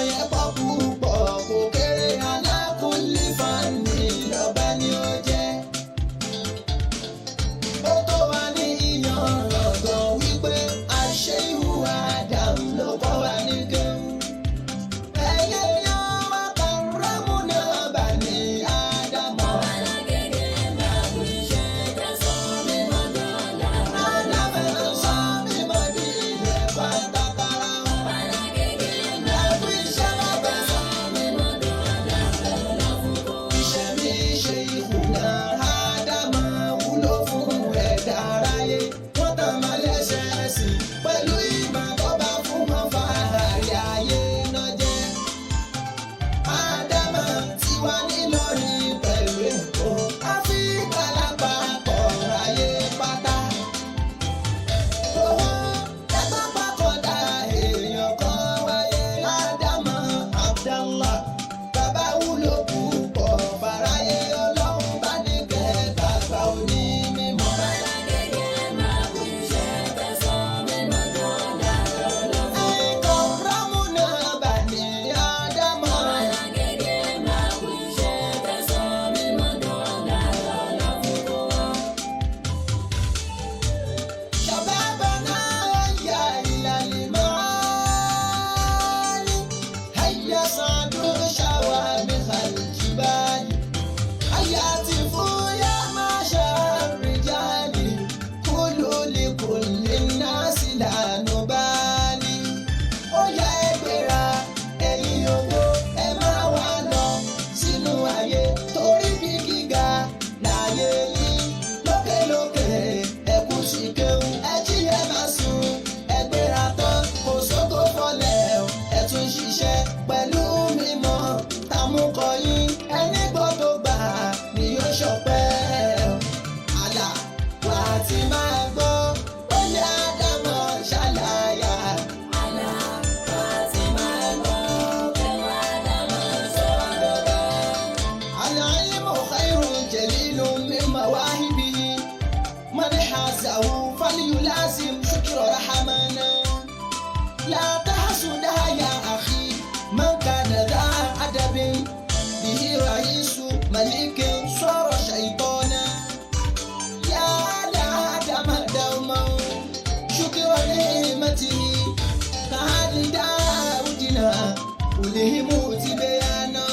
Yẹn pọ̀ púpọ̀, kò kéré. Alákùnlé fani lọ́ba ni ó jẹ́. Ó tó wa ní ìyànràn wípé àṣẹ ìhùwà Adam ló kọ́ wa ní kéwù. Ẹyẹ yan wá kàrámù náà bà ní Ádámọ̀. Alágége máa kú iṣẹ́ tẹ̀sán mímọ́ dọ́là. Ádámọ̀ sọ mímọ́ di ilẹ̀ pátákárá. Alágége máa Ẹkú iṣẹ́ bàbá. mímọ́ dọ́là. Ọlá fún kó. Iṣẹ́ mi ṣe ìkùnà Ádámọ̀ wúlò fún ẹ̀dá aráyé. Wọ́n tàn máa lẹ́sẹ̀ ẹ̀sìn pẹ̀lú ìmọ̀ tó bá fún wọn fàárí ayé náà jẹ́. Ádámọ̀ ti wá nílọrin pẹ̀lú Èkó. Áfíríkà lápapọ̀ ayé pátá. Owó ẹgbẹ́ pàkọ́dà èèyàn kan wáyé. Ádámọ̀ Abdallah bàbá wúlò púpọ̀ fàráyé, ọlọ́run bá ní kẹ́ bàbá onímọ̀. Alágége máa kú iṣẹ́ tẹ̀sán mímọ́ dọ́là. Ọlá fún Ẹ̀kọ́ rámúnà bà ní Ádámọ̀. Alágége máa kú iṣẹ́ tẹ̀sán mímọ́ dọ́là. Ọlá fún kó wá. شبابنا هيا إلى المعالي، هيا صعدوا شوامخ الجبال، هيا هتفوا يا معشر الرجال، قولوا لكل الناس لا نبالي. Ó yá, ẹ gbéra, ẹ̀yin owó, ẹ máa wá lọ sínú ayé, torí bí gíga láyé yín lókèlókè. Ẹ kú sí kéwù, ẹ jí, ẹ máa sùn, ẹ gbéra tán, kò sóko fọlẹ̀, ẹ tún ṣiṣẹ́ pẹ̀lú mímọ́ tàmúkọ yín. Ẹni gbọ́ tó gbà ni yóò ṣọpẹ́ àlà wà á ti máa gbọ́. Ó yá, Ádámọ̀ ṣàlàyé. Àlà wá ti máa gbọ́ pé wá dámọ̀ sọ́dọ̀. العلم خير جليل من مواهبه، من حازه فليلازم شكر رحمنا. لا تحسدها يا أخي من كان ذا أدب به، رئيس ملك صار شيطانا. يا آدم دوما شكر نعمته، كهذا داودنا ألهم تبيانا.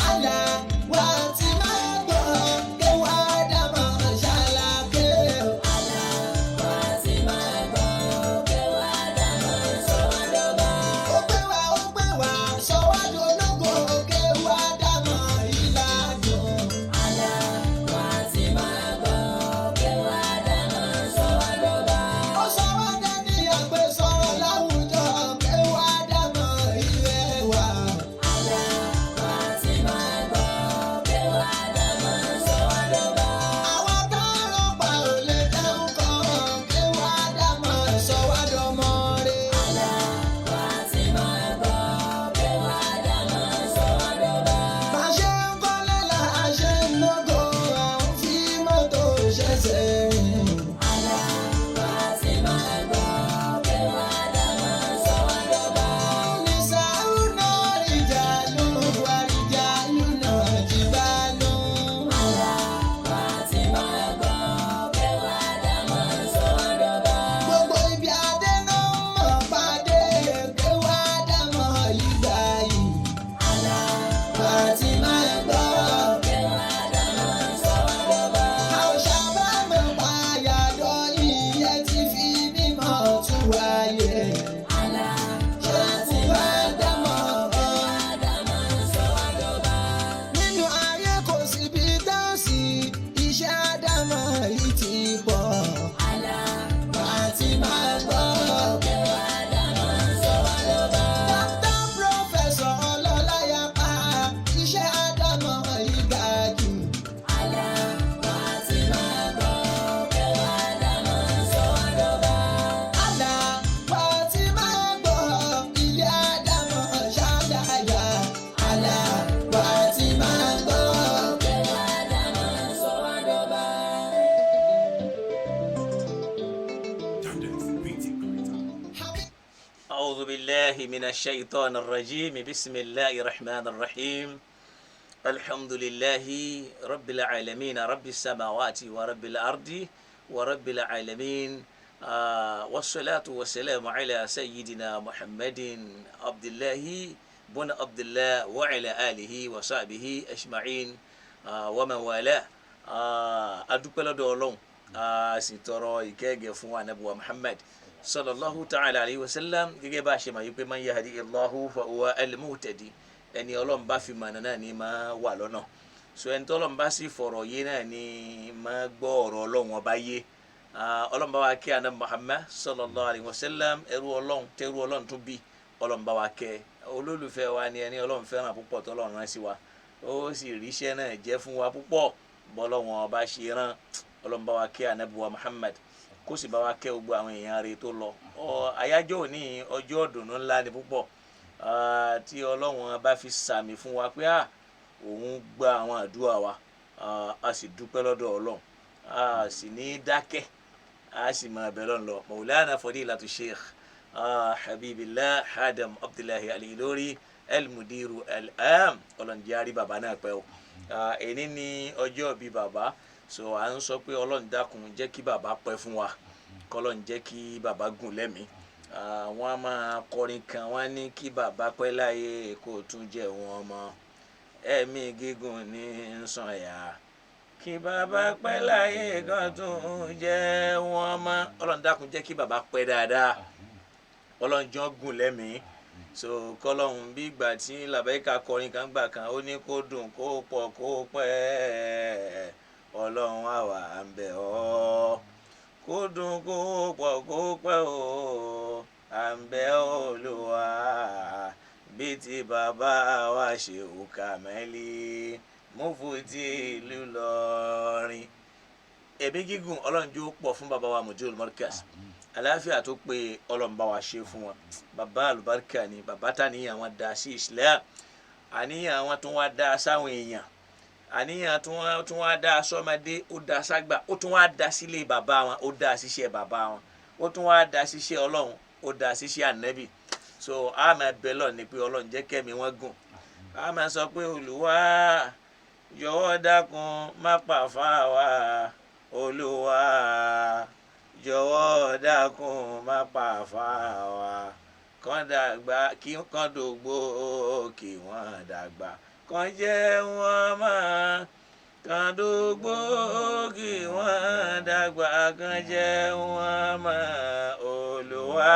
Àlà wà tí máa gbọ́ kéwàá Ádámọ̀ ṣàlàkè. Àlà wá ti máa gbọ́ pé wá dámọ̀ sọ́dọ̀. Ó gbé wa, ó gbé wa sọ́wájú ológo, kéwàá Ádámọ̀ ìlàdùn. Àlà wá ti máa gbọ́ pé wá dámọ̀ sọ́dọ̀. Ó sọ wá dání àgbẹ̀ sọ̀rọ̀ láwùjọ, kéwàá Ádámọ̀. أعوذ بالله من الشيطان الرجيم. بسم الله الرحمن الرحيم. الحمد لله رب العالمين، رب السماوات ورب الأرض ورب العالمين، والصلاة والسلام على سيدنا محمد عبد الله بن عبد الله وعلى آله وصحبه أجمعين ومن والاه. Adúpẹ́ lọ́dọ̀ Ọlọ́run, a sì tọrọ ìkẹ́gẹ́ fún anabuwa Muhammad sallallahu ta'ala alayhi wa sallam. Gẹ́gẹ́ bá a ṣe máa yí pé man yahdi Allahu fa huwa al-muhtadi, ẹni Ọlọ́run bá fi mọ̀nà náà ni máa wà lọ́nà. So ẹni tọ́lọ́run bá sì fọ̀rọ̀ yé náà ni máa gbọ́ ọ̀rọ̀ Ọlọ́run ọba yé. Ọlọ́run bá wa kẹ́ àná Muhammad sallallahu alayhi wa sallam, ẹrú Ọlọ́run tẹ́rú Ọlọ́run tún bí. Ọlọ́run bá wa kẹ́ olólùfẹ́ wa ni ẹni Ọlọ́run fẹ́ràn púpọ̀ tọ́lọ́run rán sí wa, ó sì ríṣẹ́ náà jẹ́ fún wa púpọ̀ bọ́lọ́wọ́n ọba ṣe rán. Ọlọ́run bá wa kẹ́ ànábì wa Muhammad, kó sì bá wa kẹ́ gbogbo àwọn èèyàn rẹ̀ tó lọ. Àyájọ́ òní ọjọ́ ìdùnnú ńlá ni púpọ̀ tí Ọlọ́run bá fi sàmì fún wa pé òun gba àwọn àdúrà wa, a sì dúpẹ́ lọ́dọ̀ Ọlọ́run, a sì ní dákẹ́, a sì máa bẹ̀ lọ́n lọ. Maulana Fadilatu Sheikh Habibillah Adam Abdullahi Al-Ilori El-Mudiru El-Am, Ọlọ́run jẹ́ àrí bàbá náà pẹ́ o. Èní ni ọjọ́ bíi bàbá, so à ń sọ pé Ọlọ́run dákun jẹ́ kí bàbá pẹ́ fún wa, kọ́lọ́run jẹ́ kí bàbá gùn lẹ́mìí. Wọ́n á máa kọrin kan, wọ́n á ní kí bàbá pẹ́ láyé kó tún jẹ́ wọn mọ́, ẹ̀mí gígùn ní sànyà, kí bàbá pẹ́ láyé kó tún jẹ́ wọn mọ́. Ọlọ́run dákun jẹ́ kí bàbá pẹ́ dáadáa, Ọlọ́run jọ́ gùn lẹ́mìí. So kọlọ́hún bí ìgbà tí làbẹ́ka kọrin kan gbà kan, ó ní kó dùn kó pọ̀ kó pẹ́, Ọlọ́run àwa ń bẹ̀ ọ́, kó dùn kó pọ̀ kó pẹ́ o, à ń bẹ̀ Olúwa, bí ti bàbá wa ṣe òkà mẹ́lì mufti ìlú Ìlọrin. Ẹ̀mí gígùn Ọlọ́run jó pọ̀ fún bàbá wa Mudirul Markaz, àlàáfíà tó pé Ọlọ́run bá wa ṣe fún wọn. Bàbá àlùbáríkà ni bàbá, tàníyàn wọn dá sí Islam, àníyàn wọn tún wá dá sáwọn èèyàn, àníyàn tún wá dá sọmọdé, ó dá ságbà, ó tún wá dá sílé bàbá wọn, ó dá síṣẹ́ bàbá wọn, ó tún wá dá síṣẹ́ Ọlọ́run, ó dá síṣẹ́ ànábì. So a máa bẹ lọ ní pé Ọlọ́run jẹ́ kẹ́mi wọn gùn. A máa sọ pé Olúwa jọ̀wọ́ dákun má pàfà wá, Olúwa jọ̀wọ́ dákun má pàfà wá, kàn dàgbà kí kàn dògbò kí wọ́n dàgbà, kàn jẹ́ wọ́n máa kàn dògbò kí wọ́n dàgbà, kàn jẹ́ wọ́n máa. Olúwa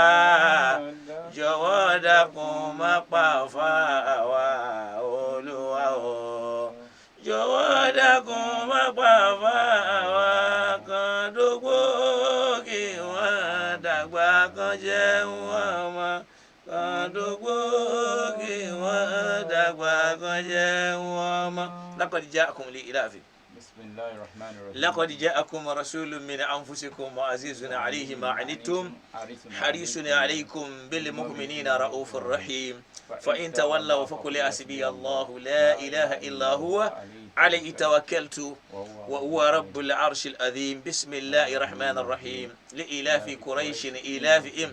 jọ̀wọ́ dákun má pàfà wá, Olúwa o jọ̀wọ́ dákun má pàfà wá, kàn dògbò kí wọ́n dàgbà, kàn jẹ́ wọ́n máa, kàn dògbò kí wọ́n dàgbà, kàn jẹ́ wọ́n máa. لقد جاءكم لإلاف بسم الله الرحمن الرحيم. لقد جاءكم رسول من أنفسكم عزيز عليه ما عنتم حريص عليكم بالمؤمنين رؤوف رحيم، فإن تولوا فقل حسبي الله لا إله إلا هو عليه توكلت وهو رب العرش العظيم. بسم الله الرحمن الرحيم. لإلاف قريش إلافهم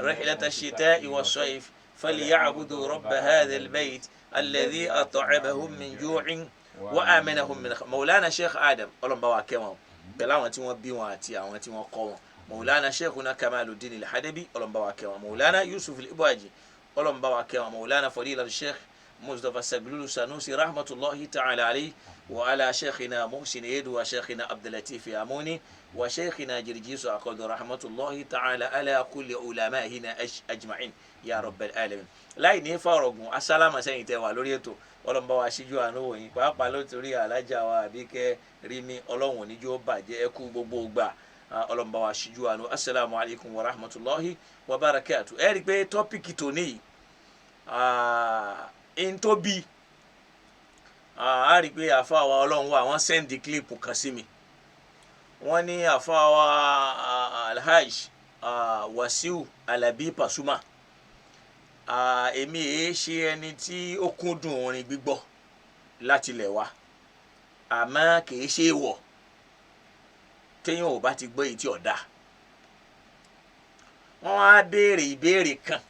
رحلة الشتاء والصيف فليعبدوا رب هذا البيت الذي أطعمهم من جوع وآمنهم من خوف. مولانا شيخ آدم Ọlọ́run bá wa kẹ́ wọn pẹ̀lú àwọn tí wọ́n bí wọn àti àwọn tí wọ́n kọ́ wọn. Maulana Sheikhuna Kamaluddin Al-Hadabi, Ọlọ́run bá wa kẹ́ wọn. Maulana Yusuf Al-Ibaji, Ọlọ́run bá wa kẹ́ wọn. Maulana Fadila Sheikh Mustapha Saglulu Sanusi rahmatulahi ta'ala alayhi wa ala sheikhina Muhsin Edu wa sheikhina Abdulatif Amuni wa sheikhina Jirjisu Aqadu rahmatulahi ta'ala ala kulli ulama'ina ajma'in ya rabbal alamin. Láì ní fọ̀rọ̀gùn, asálámà sẹ́yìn tẹ́ wà lórí ètò. Ọlọ́run bá wa ṣíjú àánú wòyìn, pàápàá lórí alájà wa Àbíkẹ́ Rími, Ọlọ́run oníjó bàjẹ́, ẹ kú gbogbo gbà. Ọlọ́run bá wa ṣíjú àánú. Asalaamu alaykum wa rahmatulahi wa barakatu. Ẹ rí i pé topic tòní yìí n tó bí a rí i pé àfa wa Ọlọ́run wa, wọ́n send clip kan sí mi. Wọ́n ní àfa wa Alhaj Wasiu Alabi Pasuma. Èmi èé ṣe ẹni tí ó kúndùn orin gbígbọ́ láti ilẹ̀ wa, àmọ́ kìí ṣe é wọ̀ téèyàn ò bá ti gbọ́ èyí tí ò dáa. Wọ́n á béèrè ìbéèrè kan.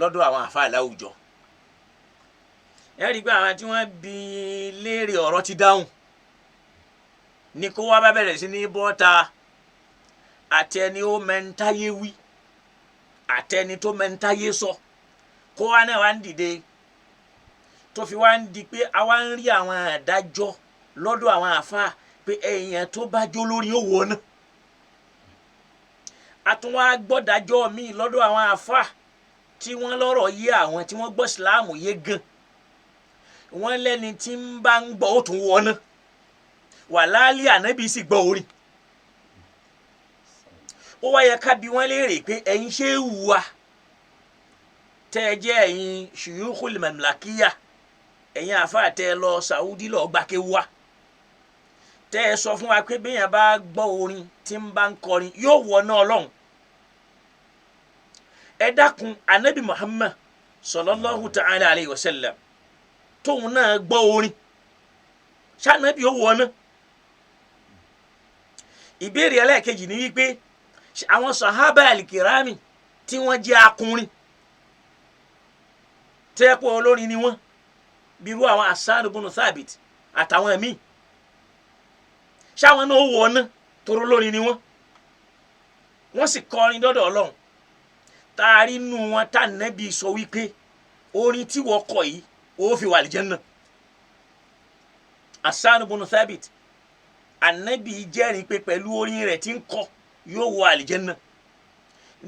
Lọ́dọ̀ àwọn àfáà láwùjọ, ẹ rí i pé àwọn tí wọ́n bi léèrè ọ̀rọ̀ ti dáhùn ní kó wá bá bẹ̀rẹ̀ sí ní bọ́ta. Àtẹni ó mẹ́ntáyé wí, àtẹni tó mẹ́ntáyé sọ, kó wá náà wá ń dìde, tó fi wá ń di pé àwa ń rí àwọn àdájọ́ lọ́dọ̀ àwọn àfáà pé èèyàn tó bá jó lórí ó wọ̀ náà. Àtúnwá gbọ́dájọ́ míì lọ́dọ̀ àwọn àfáà tí wọ́n lọ́rọ̀ yé, àwọn tí wọ́n gbọ́ síláàmù yé gan, wọ́n lẹ́ni tí ń bá ń gbọ́ ó tún wọ̀ náà. Wàláálí ànábì sì gbọ́ orin. Ó wá yẹ ká bi wọ́n léèrè pé ẹ̀yin ṣé é wù wá tẹ́ ẹ jẹ́ ẹ̀yin ṣùyúkúlì mamlakiya, ẹ̀yin àfáà tẹ́ ẹ lọ Saudi lọ́ọ́ gbàké wá, tẹ́ ẹ sọ fún wa pé béèyàn bá gbọ́ orin tí ń bá ń kọrin yóò wọ náà Ọlọ́run. Ẹ dákun, anabi Muhammad sallallahu ta'ala alayhi wa sallam tóun náà gbọ́ orin, ṣànàbí ó wọ náà? Ìbéèrè ẹlẹ́ẹ̀kejì ni wípé àwọn sahaba alikirami tí wọ́n jẹ́ akùnrin tẹ́ẹ̀pọ̀ olórin ni wọ́n, bírú àwọn Hasan ibn Thabit àtàwọn míì, ṣáwọn náà ó wọ ná toró lórin ni wọ́n, wọ́n sì kọrin dọ́dọ̀ Ọlọ́run. Taari nu wọn tá nẹ́bí sọ wípé orin tí wọ́n kọ yìí ó fi wà àlìjánnà. Hasan ibn Thabit, ànẹ́bí jẹ́rìí pé pẹ̀lú orin rẹ̀ tí ń kọ yóò wọ àlìjánnà.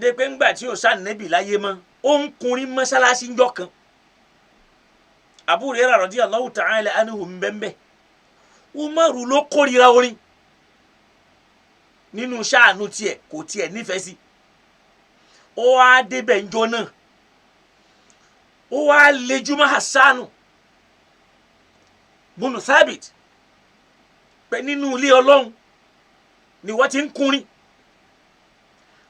Ní pé ńgbà tí yóò sànẹ́bí láyé mọ́, ó ń kunrin mọ́sálásí ńjọ́ kan. Abu Hurairah radiyallahu ta'ala anhu mbẹ́mbẹ́. Umaru ló kórìíra orin nínú sáànù tiẹ̀, kò tiẹ̀ nífẹ̀ẹ́ sí. Ó wá débẹ̀ ńjọ́ náà, ó wá lejúmọ́ Hassanu bunu Thabit pé nínú ilé Ọlọ́run ni wọ́n ti ń kúnrin.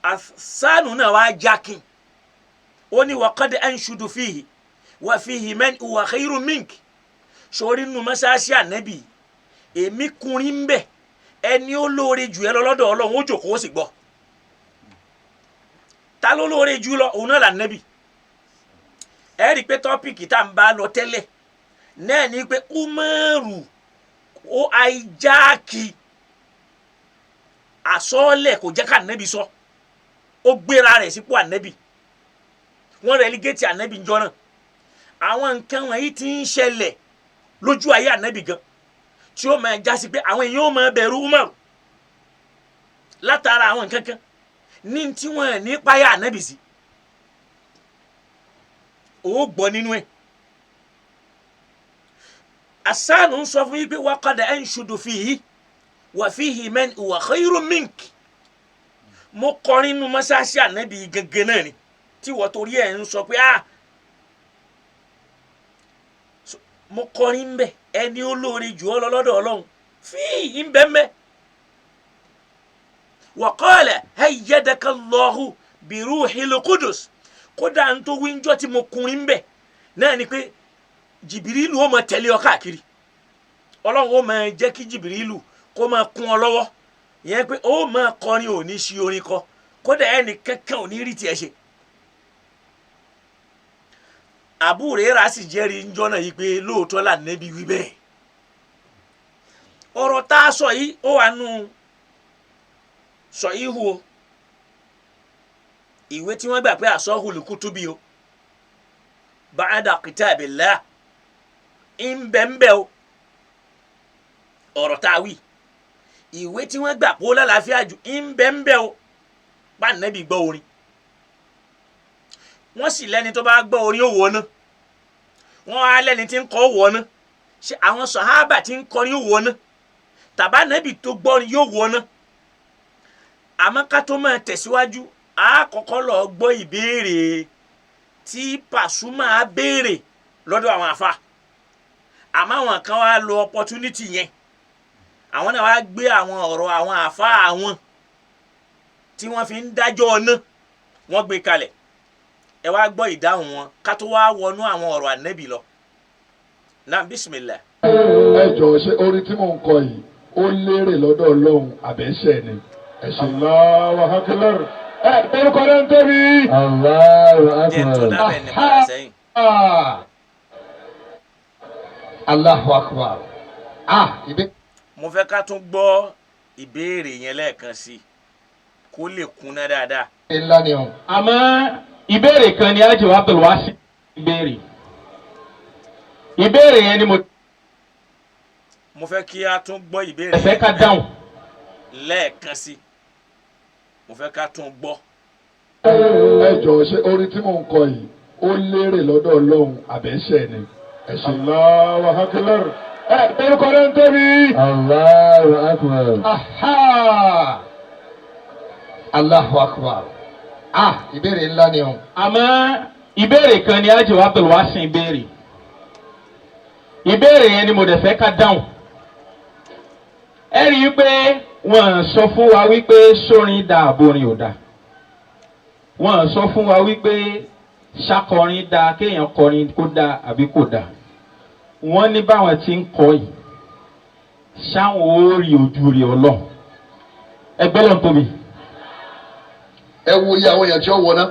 Hassanu náà wá jákin, ó ní wa qad anshudu fihi wa fihi man huwa khayrun mink. Sórí nínú mọ́sáàsì ànábì èmi kúnrin ń bẹ̀, ẹni ó lóore jù ẹ lọ lọ́dọ̀ Ọlọ́run ó jòkó ó sì gbọ́. Ta ló lóore jù lọ? Òun náà là nẹ́bì. Ẹ rí i pé tọ́pìkì tá à ń bá lọ tẹ́lẹ̀ náà ni pé Umaru ó àìjáàkì àsọọ́lẹ̀ kò jẹ́ ká nẹ́bì sọ, ó gbéra rẹ̀ sípò ànẹ́bì, wọ́n rẹ̀lígẹ́tì ànẹ́bì ńjọ́ náà. Àwọn nǹkan wọ̀nyí ti ń ṣẹlẹ̀ lójú ayé ànẹ́bì gan, tí ó máa jásí pé àwọn èèyàn ó máa bẹ̀rù Umaru látara àwọn nǹkan kan ní tí wọ́n ní páyà ànábì sí. Ó gbọ́ nínú ẹ̀. Asanu ń sọ fún yín pé wa qad anshudu fihi wa fihi man huwa khayrun mink. Mo kọrin nínú mọ́sáàsì ànábì gẹ́gẹ́ náà ni tí wọ́n torí ẹ̀ ń sọ pé ah, mo kọrin ń bẹ, ẹni olóore jù ọ́ lọ lọ́dọ̀ Ọlọ́run fíì ń bẹ́ẹ̀ mẹ́. Wa qala ayyadaka Allahu bi ruhil qudus. Kódà ń tó wíńjọ́ tí mo kùnrin ń bẹ̀ náà ni pé Jìbìrìlù ó máa tẹ̀lé ọ káàkiri, Ọlọ́run ó máa jẹ́ kí Jìbìrìlù kó máa kún ọ lọ́wọ́, ìyẹn pé ó máa kọrin ò ní ṣi orin kọ, kódà ẹnì kankan ò ní rí tiẹ̀ ṣe. Abu Hurairah sì jẹ́rìí ńjọ́ náà yìí pé lóòótọ́ là nẹ́bí wí bẹ́ẹ̀. Ọ̀rọ̀ tá a sọ yìí ó wà nù sọ ihu o, ìwé tí wọ́n gbà pé asahul kutubi o, ba'da kitabillah, ńbẹ́ńbẹ́ o. Ọ̀rọ̀ tá a wí, ìwé tí wọ́n gbà pé ó lálàáfíà jù, ńbẹ́ńbẹ́ o, bá nẹ́bí gbọ́ orin. Wọ́n sì lẹ́ni tó bá gbọ́ orin ó wọ̀ ná, wọ́n á lẹ́ni tí ń kọ́ ó wọ̀ ná. Ṣé àwọn sàhábà tí ń kọrin ó wọ̀ ná? Tàbá nẹ́bí tó gbọ́rin yóò wọ̀ ná? Àmọ́ ká tó máa tẹ̀síwájú, a kọ́kọ́ lọ gbọ́ ìbéèrè tí Pasuma béèrè lọ́dọ̀ àwọn àfa. Àmọ́ àwọn kan wá lo opportunity yẹn, àwọn náà wá gbé àwọn ọ̀rọ̀ àwọn àfa àwọn tí wọ́n fi ń dájọ́ ọ̀nà, wọ́n gbé kalẹ̀. Ẹ wá gbọ́ ìdáhùn wọn ká tó wá wọnú àwọn ọ̀rọ̀ ànẹ́bì lọ. Náà bismillah. Ẹ jọ̀ọ́, ṣé orin tí mò ń kọ yìí ó lérè lọ́dọ̀ Ọlọ́run àbẹ́ṣẹ̀ ni? Ẹ ṣe. Allahu akbar. Ẹ orúkọ náà ń tóbi. Allahu Jẹ́ n tún akbar. dábẹ́ ní padà sẹ́yìn. Allahu akbar. Ah, ìbí. Mo fẹ́ ká tún gbọ́ ìbéèrè yẹn lẹ́ẹ̀kan sí i kó lè kúnná dáadáa. Ńlá ni o. Àmọ́ ìbéèrè kan ni Ájò Abdulwasi béèrè. Ìbéèrè yẹn ni mo Mo fẹ́ kí a tún gbọ́ ìbéèrè fẹ́ ká dáhùn. lẹ́ẹ̀kan sí i. Mo fẹ́ ká tún gbọ́. Ẹ jọ̀ọ́, ṣé orin tí mò ń kọ yìí ó lérè lọ́dọ̀ Ọlọ́run àbẹ́ṣẹ̀ ni? Ẹ ṣe. Allahu akbar. Ẹ orúkọ náà ń tóbi. Allahu akbar. Aha! Allahu akbar. Ah, ìbéèrè ńlá ni o. Àmọ́ ìbéèrè kan ni Ájò Abdulwasi béèrè. Ìbéèrè yẹn ni mo dẹ̀ fẹ́ ká dáhùn. Ẹ rí i pé wọ́n sọ fún wa wípé sórin da àborin ò da. Wọ́n sọ fún wa wípé ṣakọrin da, kéèyàn kọrin kó da àbí kò da. Wọ́n ní báwọn ti ń kọ yìí, ṣáwọn ó rí ojú rí Ọlọ́run. Ẹgbẹ́ lọ́n tóbi. Ẹ wo iye àwọn èèyàn tí ó wọ náà.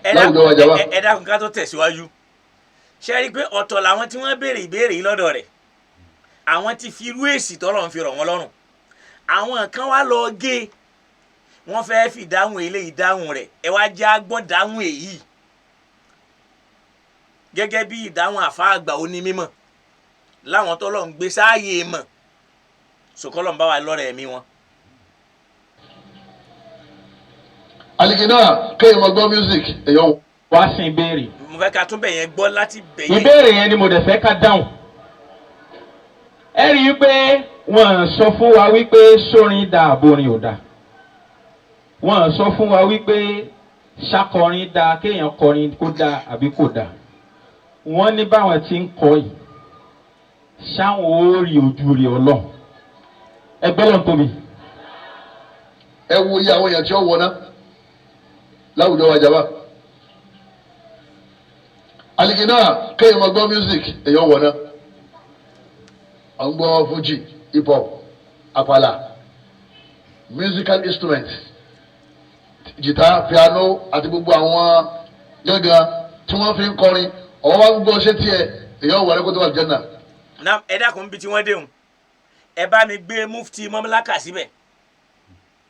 Ẹ Láwùjọ wa dákun, jàmbá. ẹ dákun, ká tó tẹ̀síwájú. Ṣé rí i pé ọ̀tọ̀ làwọn tí wọ́n béèrè ìbéèrè yìí lọ́dọ̀ rẹ̀, àwọn ti fi irú èsì tọ́lọ̀ ń fi rọ̀ wọ́n lọ́rùn. Àwọn kan wá lọ gé e, wọ́n fẹ́ẹ́ fi dáhùn eléyìí dáhùn rẹ̀. Ẹ wá já gbọ́ dáhùn èyí gẹ́gẹ́ bí ìdáhùn àfa àgbà onímọ̀ láwọn tọ́lọ̀ ń gbé sáàyè mọ̀ sòkòlọ̀ ń bá wa lọ́rẹ̀ ẹ̀mí wọn. Àlìkìnnà kéèyàn máa gbọ́ music èèyàn Wá sí ìbéèrè. Mo fẹ́ ká tún bẹ̀ yẹn gbọ́ láti bẹ̀ yẹn. Ìbéèrè yẹn ni mo dẹ̀ fẹ́ ká dáhùn. Ẹ rí i pé wọ́n sọ fún wa wípé sórin da àborin ò da. Wọ́n sọ fún wa wípé ṣakọrin da, kéèyàn kọrin kó da àbí kò da. Wọ́n ní báwọn ti ń kọ yìí, ṣáwọn ó rí ojú rí Ọlọ́run. Ẹgbẹ́ lọ́n tóbi. Ẹ wo iye àwọn èèyàn tí ó wọ náà láwùjọ wa jàmbá. Àlìkìnnà kéèyàn máa gbọ́ music èèyàn wọ náà. À ń gbọ́ fuji, hip hop, àpàlà, musical instruments, jìtá, piano àti gbogbo àwọn gángan tí wọ́n fi ń kọrin. Ọ̀wọ́ wa ń gbọ́ ṣé tiẹ̀ èèyàn wọ ní kótó wà jẹ́nà. Na ẹ dákun, bí tí wọ́n déhùn, ẹ bá mi gbé mufti mamlaka síbẹ̀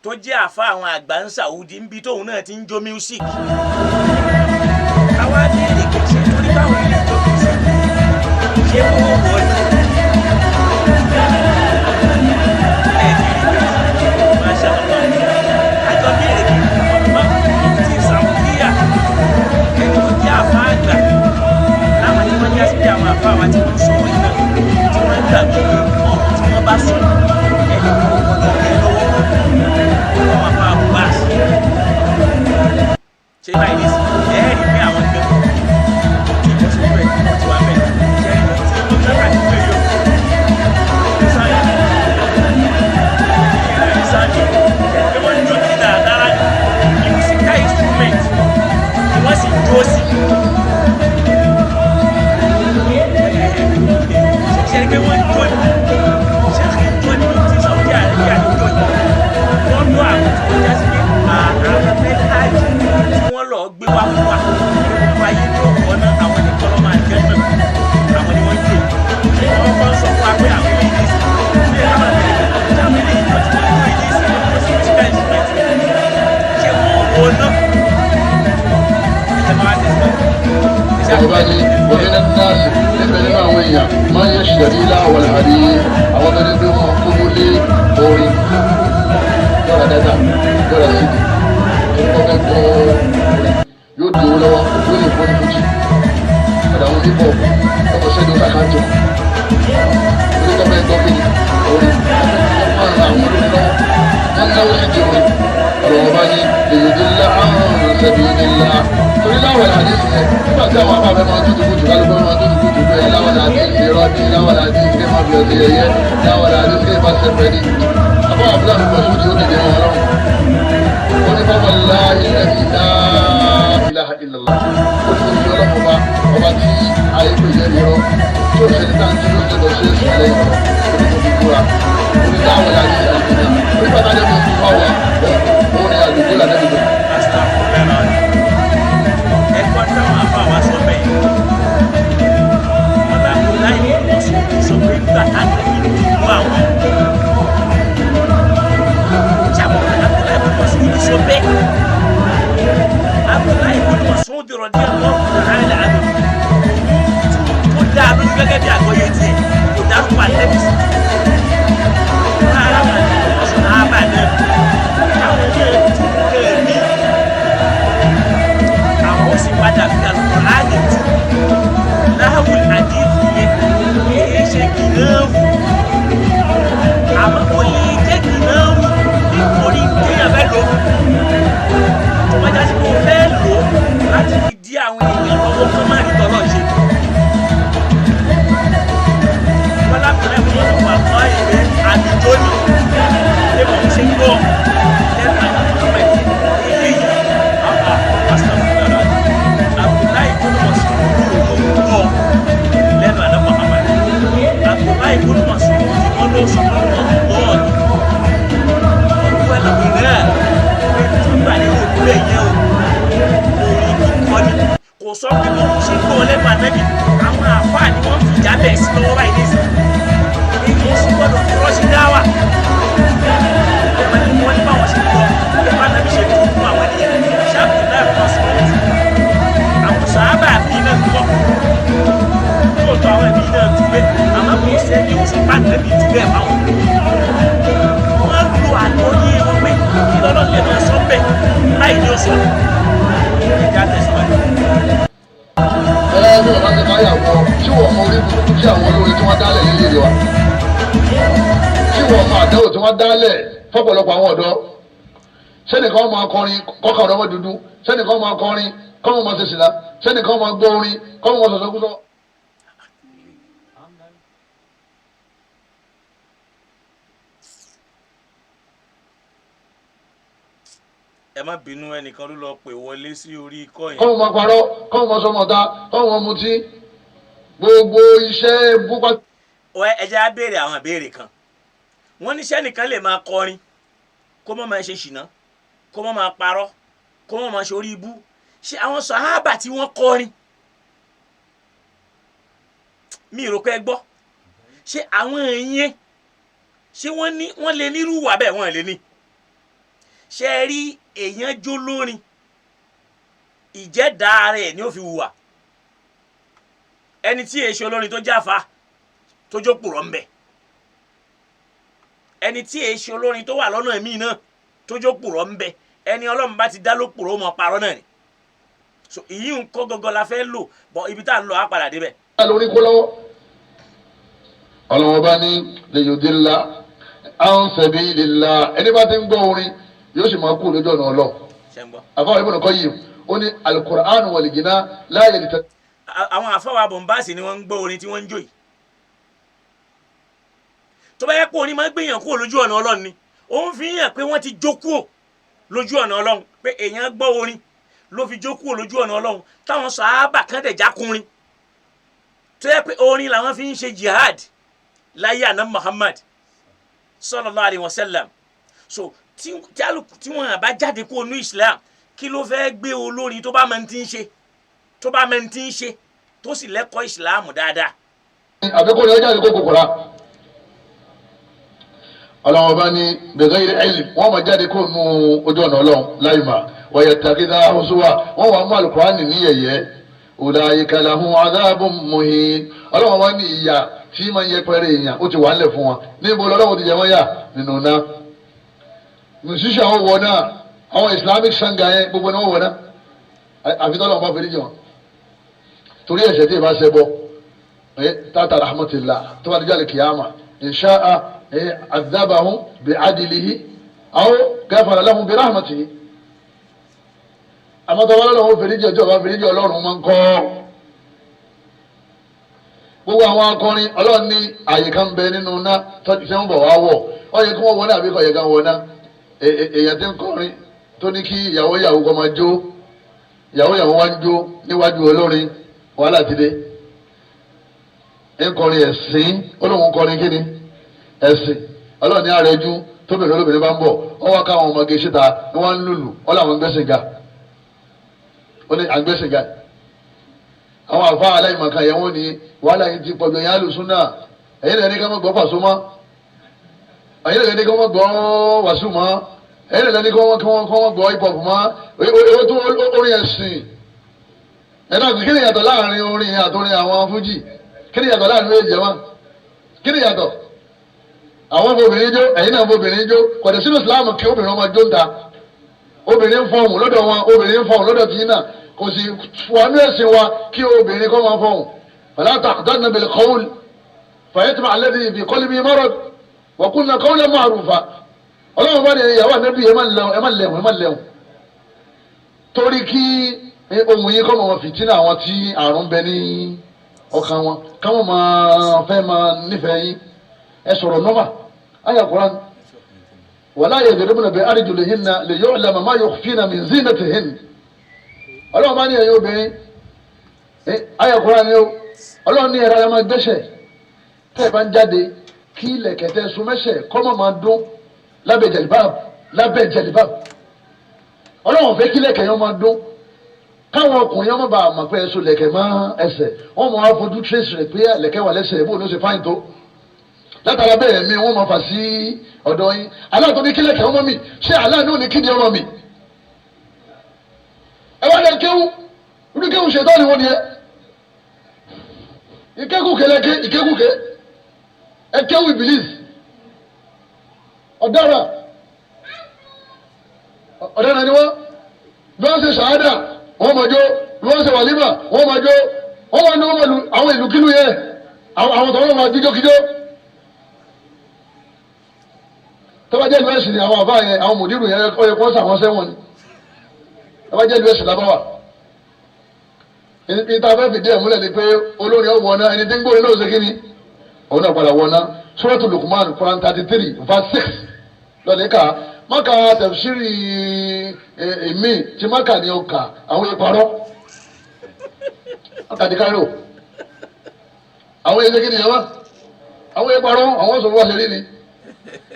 tó jẹ́ àfa àwọn àgbà ń Saudi ń bi tóun náà ti ń jó music. Àwa béèrè kì í ṣe torí báwọn ilé ìjọ music ṣé wọ́n wọ̀ ní. Ẹ ti rí pé masha Allah, àjọ béèrè kì í mufti Saudiya, ẹni tó jẹ́ àfa àgbà láwọn tí wọ́n já sí pé àwọn àfa àwọn tí wọ́n sọ wọ̀nyí náà tí wọ́n gbà pé ọ̀rọ̀ tí wọ́n bá sọ ẹni tó gbọ́dọ̀ jẹ́ lọ́wọ́ àwọn àfa Abbas. Ṣé báyìí ní sìn ẹ rí pé àwọn gbẹ tí ìbọn sí bẹ́ẹ̀ wọ́n ti wà bẹ́ẹ̀ ṣe é tí wọ́n sábà ti gbé yọ ní sáyẹn ní sáyẹn pé wọ́n jó kí dáadáa musical instrument ni wọ́n sì jó sí. Ṣe pé wọ́n jó ní ṣe kí jó ní ti Saudi Arabia ní jó ní wọ́n lọ àwọn tí wọ́n já sí pé àwọn mẹ́tájì tí wọ́n lọ gbé wá fún wa wọ́n ayé tó wọ́n náà, àwọn ní kọ́lọ́ máa jẹ́ náà, àwọn ni wọ́n jó. Ṣé wọ́n kọ́ sọ fún wa pé àwọn ilé ìdí sí ṣé àwọn ilé ìdí àwọn ilé ìjọ tí wọ́n jó ìdí sí wọ́n sí musical instrument, ṣé wọ́n wọ́n náà ẹ máa tẹ̀síwájú. Ọba ní wọlé náàsì níbẹ̀ nínú àwọn èèyàn máa ń yẹ ṣẹ̀rí láwọn àrí àwọn tó ní pé wọ́n kówó lé orin yọ̀rọ̀ dátà yọ̀rọ̀ sídìí tó kọ́ fẹ́ gbọ́ orin yóò di owó lọ́wọ́, yóò lè fọ́ ní fújì ọ̀dà àwọn hip hop ọkọ̀ sẹ́ni ó sàkántì orí tó fẹ́ gbọ́ kí ni orin wọ́n máa ń ra àwọn olórin lọ́wọ́, wọ́n náwó sí di orin. Ọ̀rọ̀ ọba ní èyí ńlá àrùn ṣẹ̀bi ńlá torí láwọn àdìsí yẹn nígbà tí àwọn afáfẹ́ máa ń tútù kùtù, kálukú máa ń tútù kùtù pé láwọn àdìsí rọ́ọ̀dì, láwọn àdìsí kí máa fi ọtí yẹyẹ, láwọn àdìsí kí máa ṣẹfẹ̀ ní. Àbá àbúrò àbúrò sódì ó dìde wọn lọ́rùn. Ó ní bàbá láìláha ìlàlá, ó ní oṣù ọlọ́mọ ọba ọba tí ayé pè jẹ́ ìrọ́ tí ó ṣe ní táǹtì ló ṣe lọ sí èsì alẹ́ ìrọ́, ó ní kò fi búra, ó ní láwọn àdìsí àdìsí náà ó ní bàbá àdìsí fún wa ó ní. Àdìgbò làdẹ́bí tó. Astagfirullah. Ẹ̀kọ́ táwọn àfa wa sọ bẹ́ẹ̀. Wọ́n bá kó láì ní ọ̀sùn sọ pé nígbà táwọn ìlú mú àwọn. Ṣàbọ̀ Abdullahi ibn Mas'ud sọ bẹ́ẹ̀. Abdullahi ibn Mas'ud radiyallahu ta'ala anhu. Tó dáa lójú gẹ́gẹ́ bí àgbọ́yé tiẹ̀, kò dárúkọ àtẹ́bí sí. Rárá wà ní ọ̀sán àbá náà. Táwọn ilé tún kẹ́ mí àwọn ó sì padà fi Al-Qur'ani tú láwùl àdìsí yẹn kìí ṣe kìnnìún àmọ́ kò lè jẹ́ kìnnìún nítorí téèyàn fẹ́ lò ó tó bá jásí pé o fẹ́ lò ó láti fi dí àwọn èèyàn lọ́wọ́ kó má rí tọ́lọ́ ṣe. Wọ́n lápẹ̀lẹ́ fún wọn wà kọ́ ìwé àdìjọ́ ni ṣé mo ṣe gbọ́ lẹ́nu àdìjọ́ mẹ́tì eléyìí àwọn astagfirullah Abdullahi ibn Mas'ud ló gbọ́ lẹ́nu àná Muhammad. Abdullahi ibn Mas'ud wọn ló sọ fún wọn bọ́ọ̀lù ọdún ẹlẹ́wọ̀n náà pé túbà ní òkú ẹ̀ yẹn o orin kíkọ́ ni kò sọ pé bóun ṣe gbọ́ lẹ́nu ànábì. Àwọn àfáà ni wọ́n fìjà bẹ̀ sí lọ́wọ́ báyìí nísìnyí èyí ó sì gbọ́dọ̀ fi rọ́ṣí dá wà ẹ̀ma ni wọ́n ní báwọn ṣe gbọ́ ẹ̀ma nàbí ṣe tó fún àwọn ènìyàn ṣáàpù náà kọ́ sí wọn àwọn sàábà bíi náà gbọ́ lóòótọ́ àwọn ẹbí náà túbẹ̀ àmọ́ kò sẹ́ni ó sọ bá nàbí túbẹ̀ fáwọn wọ́n lo àgbọ́yé wọn pé kí lọ́lọ́ lè máa sọ bẹ́ẹ̀ láì ní oṣù ẹ̀já tẹ̀síwájú. Ẹ bí wọn bá ti káyà wọ tí wọn mọ orí burúkú tí àwọn olórin tí wọn dálẹ̀ nílé wa, tí wọn mọ àdánwò tí wọn dálẹ̀ fọ́pọ̀lọpọ̀ àwọn ọ̀dọ́. Sẹ́nìkan máa kọrin kọ́kà ọ̀dọ́ mọ́ dúdú, sẹ́nìkan máa kọrin kọ́mọ máa ṣe sìlá, sẹ́nìkan máa gbọ́ orin kọ́mọ máa sọ̀sọ́ kúsọ́. Ẹ má bínú, ẹnìkan ló lọ pè wọlé sí orí ikọ́ yẹn. Kọ́mọ máa parọ́, kọ́mọ máa sọmọta, kọ́mọ máa mutí, gbogbo iṣẹ́ búpa. Ẹ jẹ́ á béèrè àwọn ìbéèrè kan. Wọ́n ní sẹ́nìkan lè máa kọrin kó má máa ṣe ṣìnà, kó má máa parọ́, kó má máa ṣe orí ibú? Ṣé àwọn sàhábà tí wọ́n kọrin, mi rò pé ẹ gbọ́, ṣé àwọn yẹn ṣé wọ́n ní wọ́n lè nírú wà bẹ́ẹ̀? Wọ́n lè ní. Ṣé ẹ rí èèyàn jó lórin, ìjẹ́dá rẹ̀ ni ó fi hùwà. Ẹni tí èso olórin tó jáfa tó jókòrò ń bẹ, ẹni tí èso olórin tó wà lọ́nà míì náà tó jókòrò ń bẹ, ẹni ọlọ́run bá ti dá ló pòrò mọ́ parọ́ náà ni. So ìyí ń kọ́ gọ́gọ́ la fẹ́ lò bọ́ ibi tá à ń lọ á padà débẹ̀. Lórí kó lọ́wọ́ ọlọ́wọ́ bá ní lèyòdìlá an sabilillah, ẹni bá ti ń gbọ́ orin yóò sì máa kú lójú ọ̀nà ọlọ́. Ṣe ń gbọ́. Àfọwọ́ Ibn Qayyim ó ní alukur'an wal-ghina la yalta. Àwọn àfọwọ́ bọ̀m̀báàsì ni wọ́n ń gbọ́ orin tí wọ́n ń jó yìí. Tó bá yẹ pé orin máa ń gbìyàn kúrò lójú ọ̀nà ọlọ́run ni, ó ń fi hàn pé wọ́n ti jó kúrò lójú ọ̀nà ọlọ́run, pé èèyàn gbọ́ orin ló fi jó kúrò lójú ọ̀nà ọlọ́run, táwọn sàábà kan dẹ̀ jákùnrin tó yẹ pé orin làwọn fi ń ṣe jihad láyé àná Muhammad sallallahu alaihi wasallam. So tí tí wọn bá jáde kúrò ní Islam, kí ló fẹ́ gbé olórin tó bá máa ti ń ṣe, tó bá máa ti ń ṣe, tó sì lẹ́kọ̀ọ́ Islam dáadáa? Àbíkó ni ọjà àdìgbò kòkòrà ọlọ́wọ́n bá ní bighayri ilm, wọ́n máa jáde kó nu ojú ọ̀nà ọlọ́run láì mà wa yattakhidha huzwa, wọ́n wàá mú alukurani ní yẹ̀yẹ́. Ulaika lahum adhabun muhin. Ọlọ́wọ́n bá ní ìyà tí máa ń yẹpẹrẹ èèyàn ó ti wà ńlẹ̀ fún wọn. Níbo lọ́lọ́wọ́n ti jẹ wọ́n yà? Nínú náà. Musician wọn wọ náà, àwọn Islamic sanga yẹn gbogbo ni wọ́n wọ náà, àfi tọ́lọ́wọ́n bá fẹ́ẹ́ jẹ wọn torí ẹ̀ṣẹ̀ tí ì bá ṣẹ bọ́ tata rahmatillah tó bá dijọ́ alikiyama insha'a adhabahum bi'adilihi aw ghafara lahum bi rahmatihi. Àmọ́ tó bá lọ́wọ́ fèrèjì ọjọ́ bá fèrèjì ọlọ́run máa ń kọ́ gbogbo àwọn akọrin. Ọlọ́run ní àyè kan bẹ nínú ná tọ́jú tí wọ́n bọ̀ wá wọ̀. Ọ yẹ kí wọ́n wọ náà àbí kò yẹ ká wọ náà? Èèyàn tí ń kọrin tó ní kí ìyàwó ìyàwó kọ́ máa jó, ìyàwó ìyàwó wá ń jó níwájú olórin, wàhálà ti dé. Ń kọrin ẹ̀sìn, olóhùn kọrin kíni? Ẹ̀sìn. Ọlọ́run ní àrẹ̀jú tó Tóbìnrin olóbìnrin bá ń bọ̀, wọ́n wá káwọn ọmọge síta, ni wọ́n ń lùlù, wọ́n làwọn ń gbẹ́sìn ga. Ó ní àgbẹ́sìn ga. Àwọn àfa aláìmọ̀kan yẹn wọ́n ní wàhálà yìí ti pọ̀jù ẹ̀yìn alùsùn náà. Ẹ̀yin lè ní ká má gbọ́ Pàṣọ mọ́. Ẹ̀yin lè ní ká má gbọ́ Wàsíù mọ́. Ẹ̀yin lè ní ká má gbọ́ hip hop mọ́. Èwo tó orin ẹ̀sìn. Ẹ̀dá kí ni ìyàtọ̀ láàrin orin àtorin àwọn Fújì? Kí ni ìyàtọ̀ láàrin méjì jẹ́ wá? Kí ni ìyàtọ̀? Àwọn obìnrin jó, ẹ̀yin náà obìnrin jó. Kọ̀dẹ̀ sínú Islam kí obìnrin ọmọ jó ń ta. Obìnrin ń fọhùn lọ́dọ̀ wọn, obìnrin ń fọhùn lọ́dọ̀ tìyín náà. Kò sì wà ní ẹ̀sìn wa kí obìnrin kọ́ máa fọhùn. Fala takhdanna bil qawl fayatma'a alladhi fi qalbihi marad wa qulna qawlan ma'rufa. Ọlọ́run bá ní ìyàwó ànábì ẹ má lẹ̀wọ̀n, ẹ má lẹ̀wọ̀n. Torí kí ohun yìí kọ́ mọ̀ fìtínà àwọn tí àrùn bẹ ní ọkàn wọn, káwọn máa fẹ́ máa nífẹ̀ẹ́ yín. Ẹ sọ̀rọ̀ nọ́mà ayà Qur'an. Wala yadribna bi arjulihinna liyu'lama ma yukhfina min zinatihin. Ọlọ́run bá ní ẹ̀yin obìnrin, ayà Qur'an ni ó. Ọlọ́run ní ẹ̀rọ máa gbẹ́sẹ̀ tẹ́ ẹ bá ń jáde kí ilẹ̀kẹ̀ tẹ́ sun mẹ́sẹ̀ kọ́ mọ̀ máa dún lábẹ́ jẹ̀lìbáàbù, lábẹ́ jẹ̀lìbáàbù. Ọlọ́run fẹ́ kí ilẹ̀kẹ̀ yẹn máa dún, káwọn ọkùnrin ọmọ bá mọ̀ pé ẹ̀sùn lẹ̀kẹ̀ mọ́ ẹsẹ̀, wọ́n mọ̀ wá fojú trace rẹ̀ pé lẹ̀kẹ̀ wà lẹ́sẹ̀ bó ló ṣe fáyìn tó. Látara bẹ́ẹ̀ mi wọ́n máa fà sí ọ̀dọ̀ yín. Aláàtọ̀ ní kí lẹ̀kẹ̀ ọmọ mi, ṣé aláàánú ní kíni ọmọ mi? Ẹ wá lẹ kéwú, irú kéwú ṣètọ́ ni wọ́n ni ẹ. Ìkékùké lẹ́kẹ́, ìkékùké. Ẹ kéwú ìbílísì. Ọ̀daràn. Ọ̀daràn ni wọ́n. Bí wọ́n ṣe ṣàádà, wọ́n máa jó. Bí wọ́n ṣe wàlímà, wọ́n máa jó. Wọ́n máa ní wọ́n máa lu àwọn ìlú kílù yẹn. Àwọn tọ́wọ́n máa jíjó kíjó. Tọ́ba jẹ́ ìlú ẹ̀sìn ni àwọn àbá yẹn, àwọn mòdìrú yẹn ó yẹ kó sàwọn sẹ́wọ̀n ni. Tọ́ba jẹ́ ìlú ẹ̀sìn lábáwà. Ìta fẹ́ fìdí ẹ̀ múlẹ̀ ni pé olórin ọ̀ wọ̀nà, ẹni tí ń gbórin náà ṣe kí ni? Òun náà padà wọ̀nà. Suratu Luqman, Quran 33 verse 6. Lọ́lẹ̀ ká maka tafsiri èmi tí maka ni ó kà àwọn ìparọ́. Maka di Cairo. Àwọn èdè kí ni yẹn wá? Àwọn ìparọ́, àwọn sọ̀rọ̀ wá ṣe rí ni.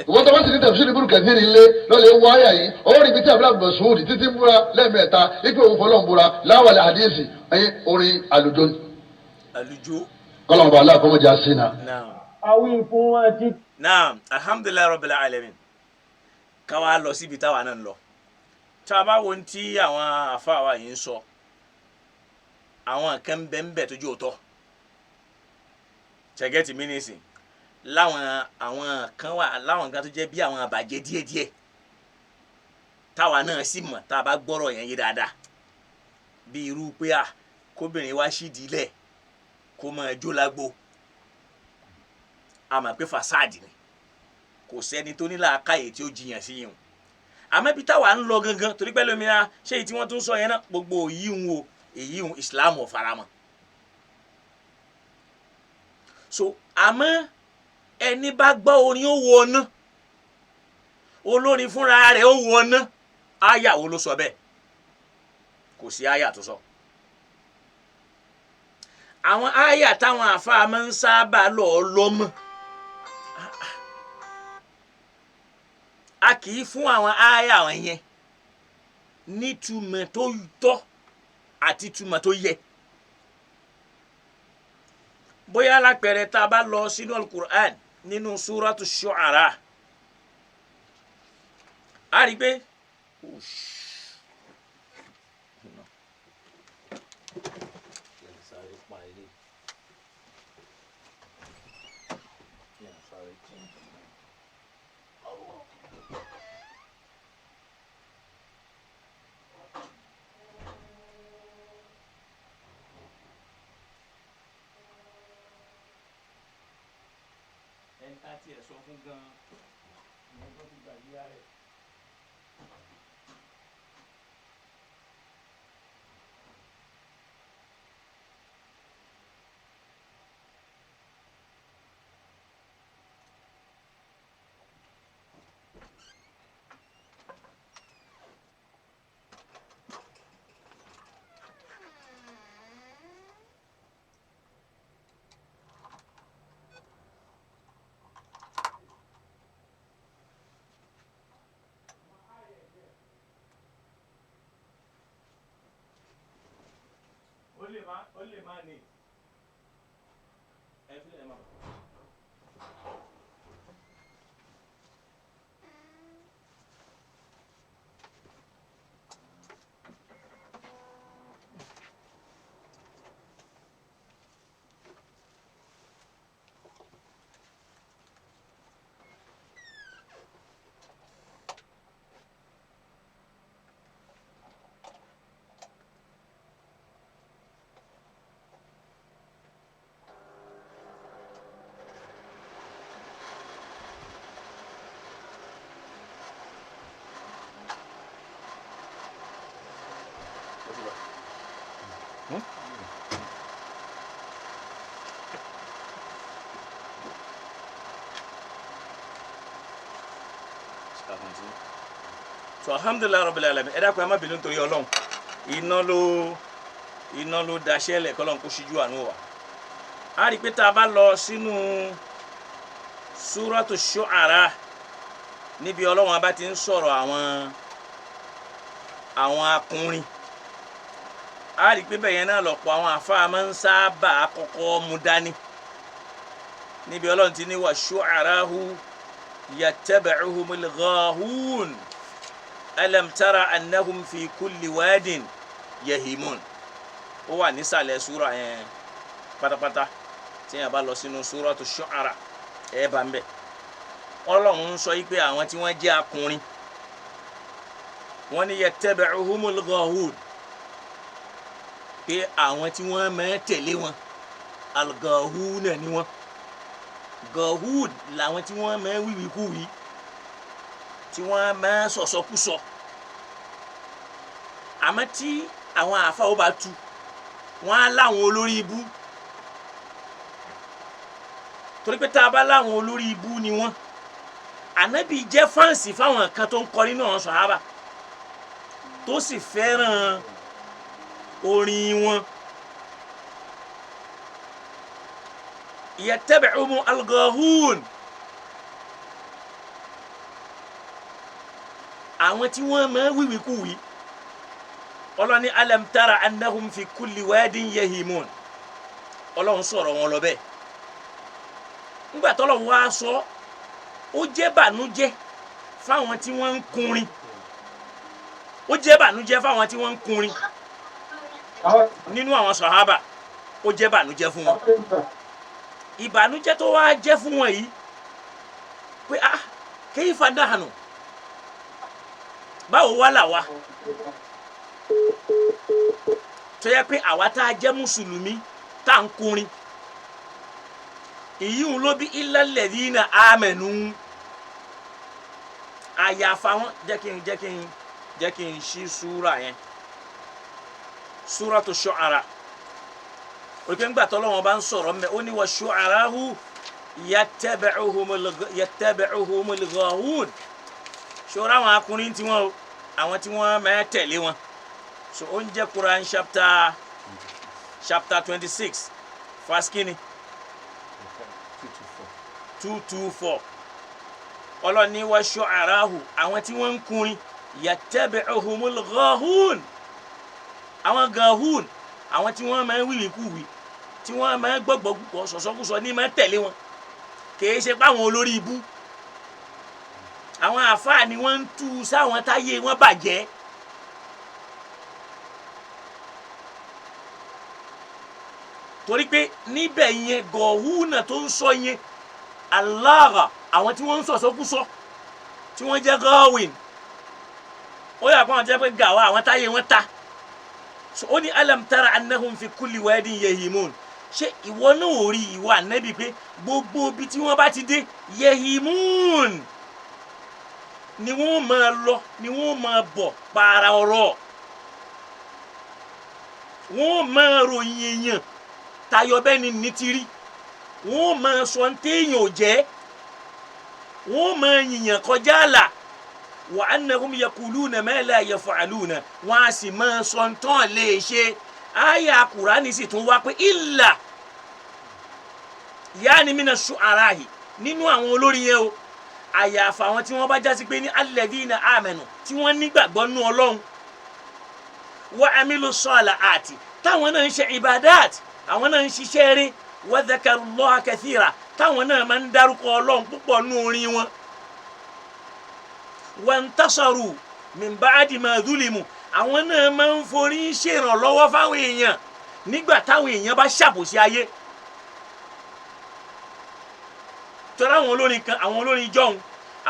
Ìwọ́n tó bá sì ní tafsiri Ibn Kathir ilé lọ́lẹ̀ wọ àyà yìí, ó rí ibi tí abúlé Mas'ud títí ń búra lẹ́ẹ̀mẹ́ta, ipe òun fọlọ́ ń búra láwàlẹ̀ àdíyèsí ẹ̀yìn orin àlùjọ ni. Àlùjọ. Kọ́lọ́mù bá aláàkọ́mọ́jà sí na. Naam. Awí fún wọn ti. Naam, alhamdulilayi rabbil alamin. Ká wá lọ síbi táwa náà ń lọ. Tá a bá wo ohun tí àwọn àfáà wa yìí ń sọ, àwọn kan bẹ ń bẹ tó jẹ́ òótọ́. Ṣẹ̀gẹ́tì mi nìsín. Láwọn àwọn kan wà, láwọn kan tó jẹ́ bí àwọn àbàjẹ́ díẹ̀díẹ̀. Táwa náà sì mọ̀ tá a bá gbọ́rọ̀ yẹn yé dáadáa. Bí irú pé à kóbìnrin wá sídìí lẹ̀ kó máa jó lágbo. A mọ̀ pé fàsáàdì ni. Kò sẹ́ni tó ní làákàyè tí ó jiyàn sí yìí o. Àmọ́ ibi táwa ń lọ gangan torí pẹ́ lómi náà ṣé èyí tí wọ́n tún sọ yẹn náà gbogbo èyí ń wo èyí ń Islam ò faramọ́. So àmọ́ ẹni bá gbọ́ orin ó wọ ọ́nà, olórin fúnra rẹ̀ ó wọ ọ́nà, áyà wo ló sọ bẹ́ẹ̀? Kò sí áyà tó sọ. Àwọn áyà táwọn àfáà máa ń sábà lọ lọ́mọ. A kì í fún àwọn áyà wọn yẹn nítumọ̀ tó tọ́ àti túmọ̀ tó yẹ. Bóyá lápẹẹrẹ tá a bá lọ sínú Al-Qur'an nínú Suratu Shu'ara, a rí i pé ẹni tá a tiẹ̀ sọ fún gan-an ìyẹn tó ti gbàgbé ara rẹ̀. Ó lè má ní ẹ fi lè má. So alhamdulilayi rabbil alamin. Ẹ dákun, ẹ má bínú nítorí Ọlọ́run, iná ló daṣẹ́ lẹ̀, kọ́lọ́run kó ṣíjú àánú wa. A rí i pé tá a bá lọ sínú Suratu Shu'ara, níbi Ọlọ́run abá ti ń sọ̀rọ̀ àwọn akùnrin, a rí i pé bẹ́ẹ̀ yẹn náà lọ̀pọ̀ àwọn àfáà máa ń sábà kọ́kọ́ mú dání, níbi Ọlọ́run ti ní wa shu'arahu yattabi'uhumul ghawun alam tara annahum fi kulli wadin yahimun. Ó wà nísàlẹ̀ súra yẹn pátápátá. Tí yẹn bá lọ sínú Suratu Shu'ara, ẹ̀ bá ń bẹ̀. Ọlọ́run ń sọ yìí pé àwọn tí wọ́n jẹ́ akùnrin, wọ́n ní yattabi'uhumul ghawun, pé àwọn tí wọ́n máa tẹ̀lé wọn, al-ghawuna ni wọ́n. Gahud làwọn tí wọ́n máa wíwíkúwí, tí wọ́n máa sọ̀sọ́kúsọ. Àmọ́ tí àwọn àáfàá ó bá tu, wọ́n á láwọn olórí ibú, torí pé tá a bá láwọn olórí ibú ni wọ́n. Ànábì jẹ́ fans fáwọn kan tó ń kọ nínú àwọn sàhábà, tó sì fẹ́ràn orin wọn. Yattabi'uhum al-ghawun, àwọn tí wọ́n máa wíwíkúwí. Ọlọ́ni alam tara annahum fi kulli wadin yahimun. Ọlọ́run sọ̀rọ̀ wọn lọ bẹ́ẹ̀. Ńgbà tọ́lọ́run wá sọ, ó jẹ́ bànújẹ́ fáwọn tí wọ́n ń kunrin, ó jẹ́ bànújẹ́ fáwọn tí wọ́n ń kunrin nínú àwọn sàhábà. Ó jẹ́ bànújẹ́ fún wọn. Ìbànújẹ́ tó wá jẹ́ fún wọn yìí pé, ah, kayfa nahnu, báwo wá là wá tó yẹ pé àwa tá a jẹ́ mùsùlùmí tá à ń kunrin? Èyí ń ló bí illa alladhina amanu, àyàfà wọn. Jẹ́ kí n ṣí súra yẹn, Suratu Shu'ara. Òkè ńgbà tọ́lọ́wọ́n bá ń sọ̀rọ̀ mbẹ́, ó ní wa shu'arahu yattabi'uhumul ghawun. Ṣọ́ra àwọn akùnrin tí wọ́n o, àwọn tí wọ́n máa tẹ̀lé wọn. So ó ń jẹ́ Quran chapter 26, verse kínní? 224. Ọlọ́ni wa shu'arahu, àwọn tí wọ́n ń kunrin, yattabi'uhumul ghawun, àwọn gahun, àwọn tí wọ́n máa ń wíwìkúwì, tí wọ́n máa ń gbọ́gbọ́gbọ́ sọ̀sọ́kúsọ ní máa ń tẹ̀lé wọn, kìí ṣe páwọn olórí ibú. Àwọn àáfàá ni wọ́n ń tú sáwọn táyé wọn bàjẹ́. Torí pé níbẹ̀ yẹn, gọ̀húnà tó ń sọ yẹn, alára àwọn tí wọ́n ń sọ̀sọ́kúsọ, tí wọ́n jẹ́ gọ́wìn, ó yà kó àwọn jẹ́ pé gàwá, àwọn táyé wọn ta. So ó ní alam tara annahum fi kulli wadin yahimun. Ṣé ìwọ náà ò rí, ìwọ ànábì, pé gbogbo ibi tí wọ́n bá ti dé, yahimun ni wọ́n máa lọ, ni wọ́n máa bọ̀, para ọ̀rọ̀ wọ́n máa ròyìn èèyàn tayọ bẹ́ẹ̀ ni ní ti rí, wọ́n máa sọ ní téèyàn ò jẹ́, wọ́n máa yìnyàn kọjá àlà. Wa annahum yaquluna ma la yaf'aluna, wọ́n á sì máa sọ ntán lè ṣe. Àyà Kùránì sì tún wá pé illa yaani mina shu'arahi, nínú àwọn olórin yẹn o, àyàfà àwọn tí wọ́n bá jásí pé ní alladhina amanu, tí wọ́n nígbàgbọ́ nú Ọlọ́run, wa amilu salihati. Táwọn náà ń ṣe ibadat, àwọn náà ń ṣiṣẹ́ rí. Wa dhakarullaha kathira, táwọn náà máa ń dárúkọ Ọlọ́run púpọ̀ nú orin wọn. Wantasaru min ba'di ma dhulimu, àwọn náà máa ń forí ṣèrànlọ́wọ́ fáwọn èèyàn nígbà táwọn èèyàn bá ṣàbòsí ayé. Tọ́lá àwọn olórin kan, àwọn olórin jọ̀hún,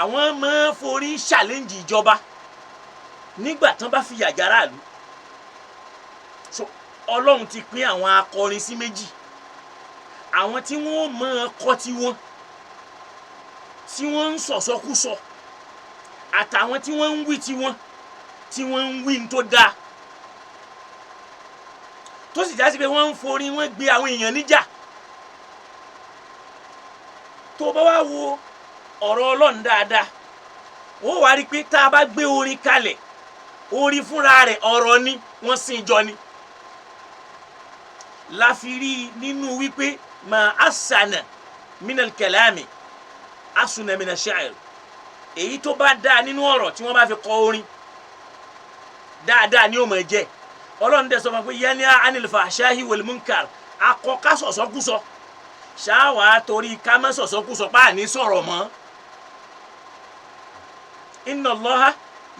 àwọn máa ń forí ṣàlẹ́ǹjì ìjọba nígbà tán bá fìyà jàráàlú. So Ọlọ́run ti pín àwọn akọrin sí méjì: àwọn tí wọ́n máa kọ́ tiwọn tí wọ́n ń sọ̀sọ́kúsọ, àtàwọn tí wọ́n ń wí tiwọn tí wọ́n ń wí tó dáa, tó sì jásí pé wọ́n ń forí wọ́n gbé àwọn èèyàn níjà. Tó bá wá wo ọ̀rọ̀ Ọlọ́run dáadáa, ó wá rí i pé tá a bá gbé orin kalẹ̀, orin fúnra rẹ̀ ọ̀rọ̀ ni, wọ́n sìn jọ ni. La fi rí i nínú wípé ma asana minal kalami asuna minal sha'ir, èyí tó bá dáa nínú ọ̀rọ̀ tí wọ́n bá fi kọ orin dáadáa ni ó máa jẹ́. Ọlọ́run dẹ̀ sọ fún wa pé yanha anil fahshahi wal munkar, akọ ká sọ̀sọ́kúsọ ṣáwá torí ká má sọ̀sọ́kúsọ pa àní sọ̀rọ̀ mọ́. Inna Allaha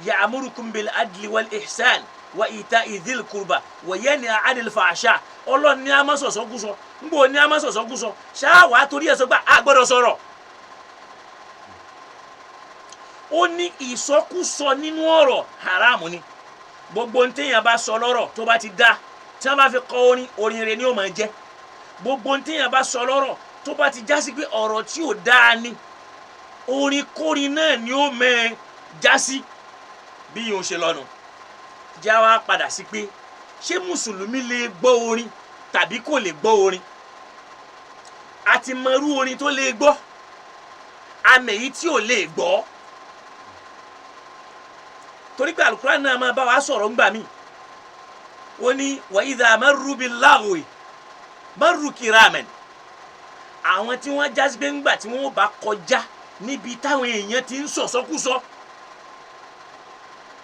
ya'murukum bil adli wal ihsan wa ita'i dhil qurba wa yanha anil fahsha. Ọlọ́run ní a má sọ̀sọ́kúsọ, nbọ ní a má sọ̀sọ́kúsọ ṣáwá torí ẹ̀ sọ pé a gbọ́dọ̀ sọ̀rọ̀. Ó ní ìsọkúsọ nínú ọ̀rọ̀ haramu ni. Gbogbo ń téèyàn bá sọ lọ́rọ̀ tó bá ti dá, tí wọ́n bá fi kọ orin, orin rẹ̀ ni ó máa jẹ́. Gbogbo ń téèyàn bá sọ lọ́rọ̀ tó bá ti jásí pé ọ̀rọ̀ tí ò dáa ni, orin kórin náà ni ó máa jásí. Bí yóò ṣe lọ́nu já wa padà sí pé ṣé mùsùlùmí lè gbọ́ orin tàbí kò lè gbọ́ orin? A ti mọrú orin tó lè gbọ́, àmì èyí tí ò lè gbọ́, torí pé alukuran náà máa bá wa sọ̀rọ̀ ńgbà mí. Ó ní wa idha marru bil-laghwi marru kiraman. Àwọn tí wọ́n jásí pé ńgbà tí wọ́n bá kọjá níbi táwọn èèyàn ti ń sọ̀sọ́kúsọ,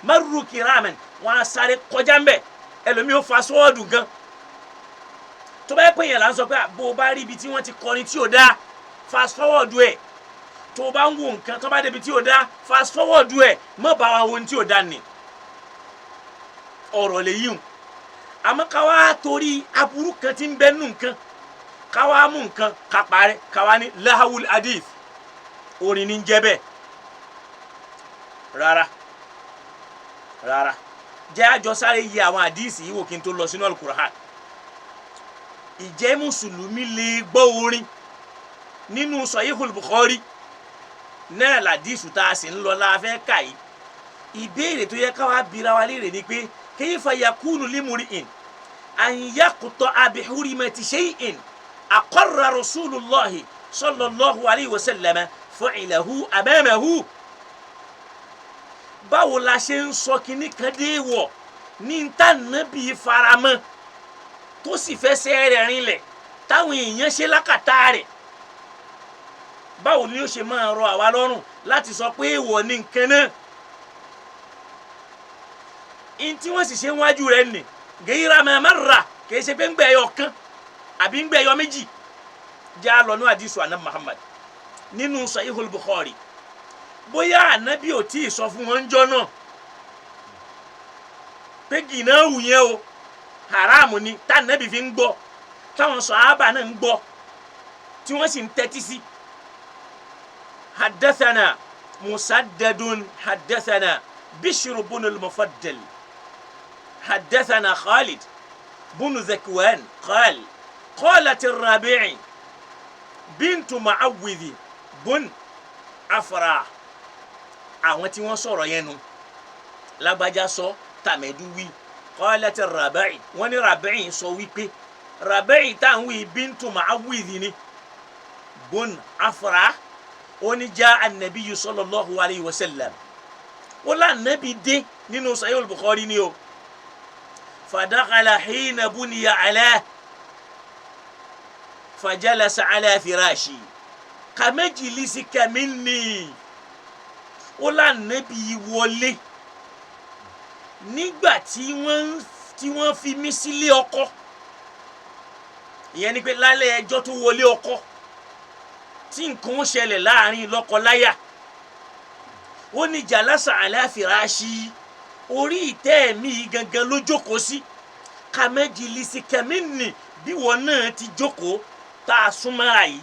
marru kiraman, wọ́n á sáré kọjá ńbẹ̀. Ẹlòmíì ó fa sọ́ọ̀dù gan. Tó bá yẹ pé yẹn là ń sọ pé bó o bá rí ibi tí wọ́n ti kọrin tí ò dáa, fast forward ẹ̀. Tó o bá ń wo nǹkan tó bá débi tí o dá, fast forward ẹ̀, mọ́ bá wa wo ohun tí o dá ni. Ọ̀rọ̀ lè yíwùn. Àmọ́ ká wá torí aburú kan tí ń bẹ nù nǹkan, ká wá mú nǹkan ká parẹ́, ká wá ní lahawul hadith, orin ní jẹ́ bẹ́ẹ̀. Rárá rárá, jẹ́ àjọ sáré yẹ àwọn àdíìsì yìí wò kí n tó lọ sínú Al-Qur'an. Ìjẹ́ mùsùlùmí lè gbọ́ orin? Nínú Sahihul Bukhari náà làdíìsù tá a sì ń lọ la fẹ́ kà yìí. Ìbéèrè tó yẹ káwa bira wa léèrè ni pé kayfa yakunu limri'in an yaqta'a bihurmati shay'in aqarra rasulullahi sallallahu alayhi wa sallam fa'ilahu amamahu. Báwo la ṣe ń sọ kinní kan dé wọ̀ ní ntànàbí faramọ́ tó sì fẹsẹ̀ rẹ̀ rinlẹ̀ táwọn èèyàn ṣe lákàtà rẹ̀? Báwo ni ó ṣe máa rọ àwa lọ́rùn láti sọ pé èèwọ̀ ni nǹkan náà? In tí wọ́n sì ṣe ń wájú rẹ̀ nì gẹ́yìrà mẹ́mẹ́rà, kì í ṣe pé ń gbẹ́ ẹyọ kan àbí ń gbẹ́ ẹyọ méjì. Jẹ́ àlọ́ ní àdìsù àná Muhammad nínú Sahihul Bukhari. Bóyá ànábì ò tí ì sọ fún wọn jọ náà pé gìnà wù yẹn o, haramu ni, tànábì fi ń gbọ́, táwọn sàhábà náà ń gbọ́, tí wọ́n sì ń tẹ́tí sí. حدثنا مسدد حدثنا بشر بن المفضل حدثنا خالد بن ذكوان قال قالت الرابع بنت معوذ بن عفراء. Àwọn tí wọ́n sọ̀rọ̀ yẹn nu lágbájá sọ, tàmẹ́dú wí. قالت الرابع, wọ́n ní Rabi'i sọ wípé, Rabi'i táwọn wí بنت معوذ ni بن عفراء, ó ní já anabi sallallahu alayhi wa sallam, ó lá anabi dé nínú Sahih al-Bukhari ni o. Fadakhala hina buniya ala fajalasa ala firashi kamajilisi kaminni. Ó lá anabi wọlé nígbà tí wọ́n ń tí wọ́n fi mí sílé ọkọ, ìyẹn ni pé lálẹ́ ẹjọ́ tó wọlé ọkọ tí nǹkan ó ṣẹlẹ̀ láàrin lọ́kọ-láyà, ó ní jalasa ala firashi, orí ìtẹ́ mi yìí gangan ló jókòó sí, kàmẹ́jìlísì kẹ́mínì bí wọn náà ti jókòó tá a súnmọ́ra yìí.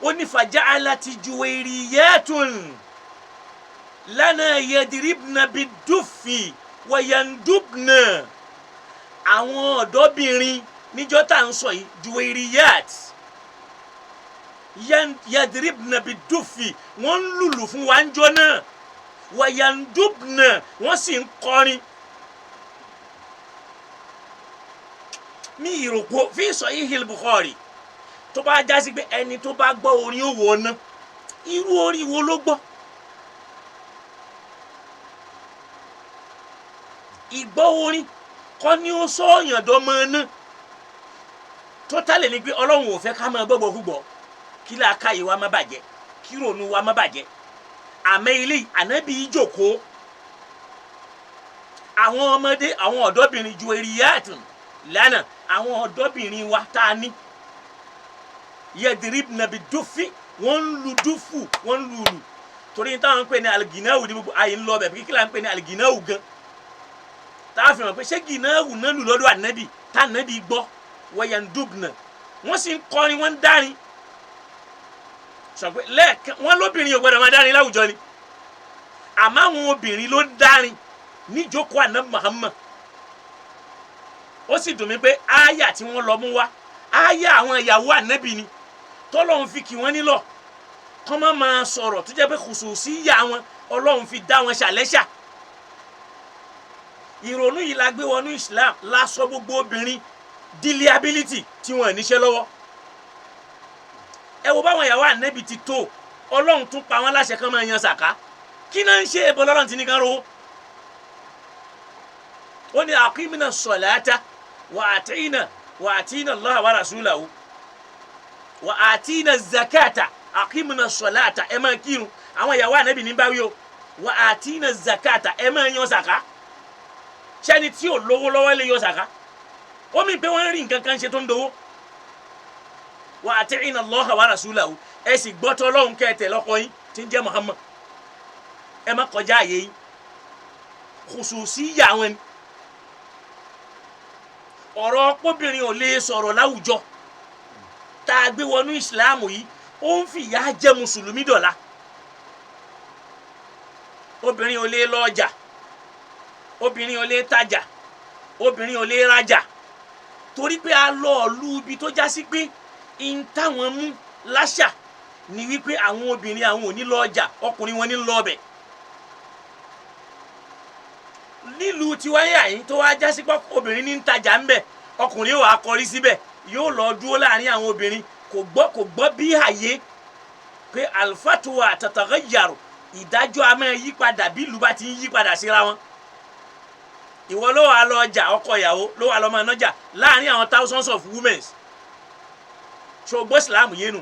Ó ní faja'alati juwairiyatun lana yadribna biduffi wa yandubna. Àwọn ọ̀dọ́bìnrin níjọ́ tá à ń sọ yìí, juwairiyat yadribna biduffi, wọ́n ń lùlù fún wa ńjọ́ náà, wa yandubna, wọ́n sì ń kọrin. Mi ìròpó fi Sahihil Bukhari tó bá jásí pé ẹni tó bá gbọ́ orin ó wọ̀ ọ́nà, irú orin wo ló gbọ́? Ìgbọ́ orin kọ́ ni ó sọ̀yàn dọ́mọ náà. Tọ́tàlẹ̀ ni pé Ọlọ́run ò fẹ́ ká máa gbọ́gbọ́ kúgbọ́, kí làákàyè wa má bàjẹ́, kí rònú wa má bàjẹ́. Àmọ́ ilé ànábì ìjòkó àwọn ọmọdé, àwọn ọ̀dọ́bìnrin ju eriyàtùn lánàá, àwọn ọ̀dọ́bìnrin wa tá a ní yẹdìrìbìnà bí dúfì, wọ́n ń lu dúfù, wọ́n ń lùlù. Torí táwọn ń pè ní alìgínáwù ní gbogbo àyè ń lọ bẹ̀, kí là ń pè ní alìgínáwù gan tá a fi hàn pé ṣé gínáwù náà lù lọ́dọ̀ ànábì tá ànábì gbọ́. Wọ́yàndúbìnà, wọ́n sì ń kọrin, wọ́n ń dárin. Sọ pé lẹ́ẹ̀kan wọ́n lóbìnrin ò gbọ́dọ̀ máa dárin láwùjọ ni, àmọ́ àwọn obìnrin ló ń dárin níjókòó ànábì Muhammad. Ó sì dùn mí pé ááyà tí wọ́n lọ mú wá, ááyà àwọn ìyàwó ànábì ni, tọ́lọ́run fi kì wọ́n nílọ̀ kọ́ má máa sọ̀rọ̀ tó jẹ́ pé kùsùsí yà wọn, Ọlọ́run fi dá wọn ṣàlẹ́ṣà. Ìrònú yìí la gbé wọnú Islam, la sọ gbogbo obìnrin di liability tí wọ́n níṣẹ́ lọ́wọ́. Ẹ wo báwọn ìyàwó ànábì ti tó, Ọlọ́run tún pa wọ́n láṣẹ kán máa yan sàká. Kí náà ń ṣe ẹbọ lọ́lọ́run ti ní kán rówó? Ó ní aqimna salata wa atina wa atina Allah wa rasulahu wa atina zakata. Aqimna salata, ẹ máa kírun, àwọn ìyàwó ànábì ní báwí o. Wa atina zakata, ẹ máa yan sàká. Sẹ́ni tí ò lówó lọ́wọ́ lè yan sàká? Ó mi pé wọ́n ń rí nǹkan kan ṣe tó ń dowó. Wa atina Allah wa rasulahu, ẹ sì gbọ́tọ̀ Ọlọ́run kẹ́tẹ̀ lọ́kọ yín tí ń jẹ́ Muhammad, ẹ má kọjá àyè yín. Khususiyya wọn ni ọ̀rọ̀ ọpọ́bìnrin ò lè sọ̀rọ̀ láwùjọ tá a gbé wọnú ìsìláàmù yìí, ó ń fìyà jẹ mùsùlùmí dọ̀la. Obìnrin ò lè lọ ọjà, obìnrin ò lè tajà, obìnrin ò lè rajà, torí pé a lọ ọ̀lú ibi tó já sí pé n táwọn mú láṣà ni wípé àwọn obìnrin àwọn ò ní lọ ọjà, ọkùnrin wọn ní lọ ọbẹ̀. Nílùú tiwáyé àyín tó wá já sí pé obìnrin ní ń tajà ń bẹ̀, ọkùnrin yóò wá kọrí síbẹ̀, yóò lọ dúró láàrin àwọn obìnrin. Kò gbọ́ bí àyè pé alfatuwa tatagayyaru, ìdájọ́ a máa yí padà bí ìlú bá ti ń yí padà síra wọn. Ìwọ ló wà lọ ọjà, ọkọ ìyàwó ló wà lọ máa nájà láàrin àwọn thousands of women. Ṣògbó ìsìlámù yénu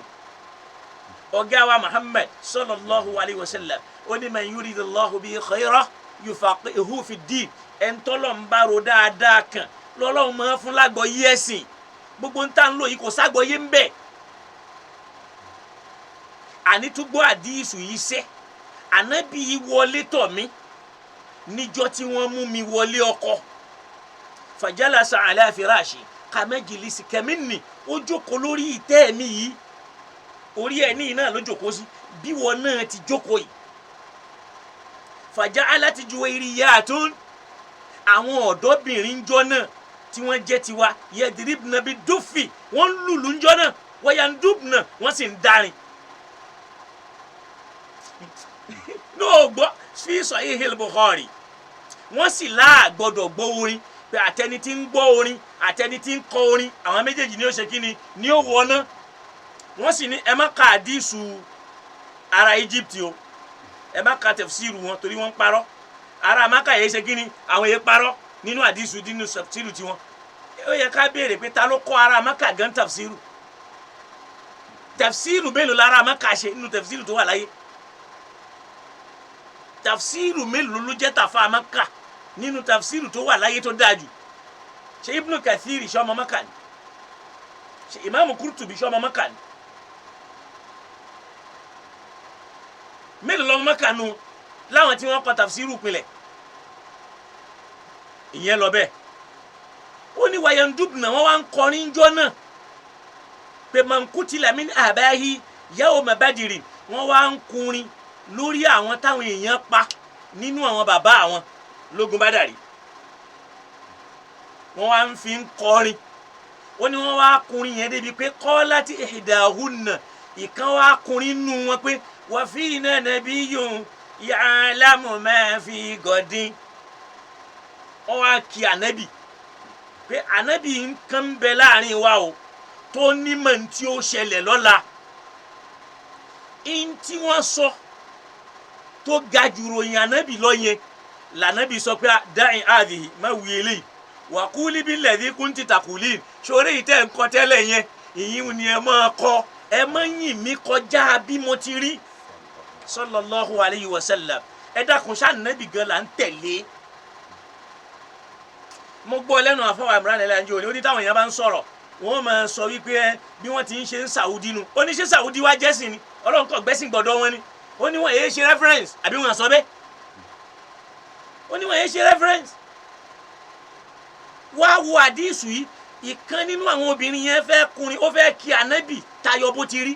ọ̀gá wa Muhammad sallallahu alayhi wa sallam ó ní man yuridillahu bihi khayran yufaqihu fi ddin, ẹ̀ńtọ́lọ̀ ń bá ro dáadáa kan lọ́lọ́run máa fún lágbọ́ yí ẹ̀sìn. Gbogbo ń tà ń lò yìí kò ságbọ́ yé ń bẹ̀. Àní túgbọ́ àdísù yìí sẹ́, ànábì yìí wọlé tọ̀ mí níjọ́ tí wọ́n mú mi wọlé ọkọ. Fajalasa ala firashi kàmẹ́jìlísì kẹ́mínì, ó jókòó lórí ìtẹ́ mi yìí, orí ẹ̀ ní iná ló jókòó sí bí wọn náà ti jókòó yìí. Faja'alati juwairiyatun, àwọn ọ̀dọ́bìnrin ńjọ́ náà tí wọ́n jẹ́ tiwa, yadribna biduffi, wọ́n ń lùlù ńjọ́ náà, wayandubna, wọ́n sì ń darin. N'o gbọ́ fi Sahihil Bukhari, wọ́n sì láà gbọ́dọ̀ gbọ́ orin, pé àtẹni tí ń gbọ́ orin àtẹni tí ń kọ orin àwọn méjèèjì ni ó ṣe kíni ni ó wọná. Wọ́n sì ní ẹ má ka àdísù ara Egypt o, ẹ má ka tẹfsiru wọn torí wọ́n ń parọ́. Ara Maka yìí ṣe kíni, àwọn yìí parọ́ nínú àdísù nínú tẹfsiru tiwọn. Ó yẹ ká béèrè pé ta ló kọ́ ara Maka gan tẹfsiru? Tẹfsiru mélòó lára Maka ṣe nínú tẹfsiru tó wà láyé? Tafsiru mélòó ló jẹ́ tàfa Maka? Nínú tafsiru tó wà láyé tó dáa jù, ṣe Ibnu Kathiri ṣe ọmọ Maka ni? Ṣe Imaamu Kurtubi ṣe ọmọ Maka ni? Mélòó lọmọ Maka nu láwọn tí wọ́n kọ tafsiru pinlẹ̀? Ìyẹn lọ bẹ́ẹ̀. Ó ní wayandubna, wọ́n wá ń kọrin jọ náà pé mankutila min abahi yawma badiri, wọ́n wá ń kọrin lórí àwọn táwọn èèyàn pa nínú àwọn bàbá àwọn lógun Bádàrí. Wọ́n wá ń fi ń kọrin. Ó ní wọ́n wá kọrin yẹn débi pé qalati ihdahunna, ìkan wá kọrin nù wọn pé wa fina nabiyyun ya'lamu ma fi gadin. Wọ́n wá kí ànábì pé ànábì nǹkan ń bẹ láàrin wa o tó nímọ̀ ní tí ó ṣẹlẹ̀ lọ́la. Ń tí wọ́n sọ tó ga jù ròyìn ànábì lọ yẹn lànábì sọ pé dáhìn àdìhì má wí eléyìí, wàkúlí bí lẹ́ẹ̀dí kúntì tàkùlí ṣoré yìí tẹ́ ń kọ tẹ́lẹ̀ yẹn, ìyín ni ẹ máa kọ, ẹ má yìn mí kọjá bí mo ti rí. Sallallahu alayhi wa sallam. Ẹ dákun, ṣáà nàbì gan là ń tẹ̀lé. Mo gbọ́ lẹ́nu àfọwọ́ Imran ẹlẹ́njẹ́ òní, ó ní táwọn èèyàn bá ń sọ̀rọ̀ wọ́n máa sọ wípé ẹ bí wọ́n ti ń ṣe ń Saudi nu. Ó ní ṣe Saudi wá jẹ́sìn ni? Ọlọ́run kò gbẹ́sìn gbọ́dọ̀ wọn ni. Ó ní wọ́n èé ṣe reference, àbí wọ́n sọ bẹ́ẹ̀? Ó ní wọ́n èé ṣe reference. Wá wo àdísù yìí, ìkan nínú àwọn obìnrin yẹn fẹ́ kùnrin, ó fẹ́ kí ànábì tayọ bó ti rí.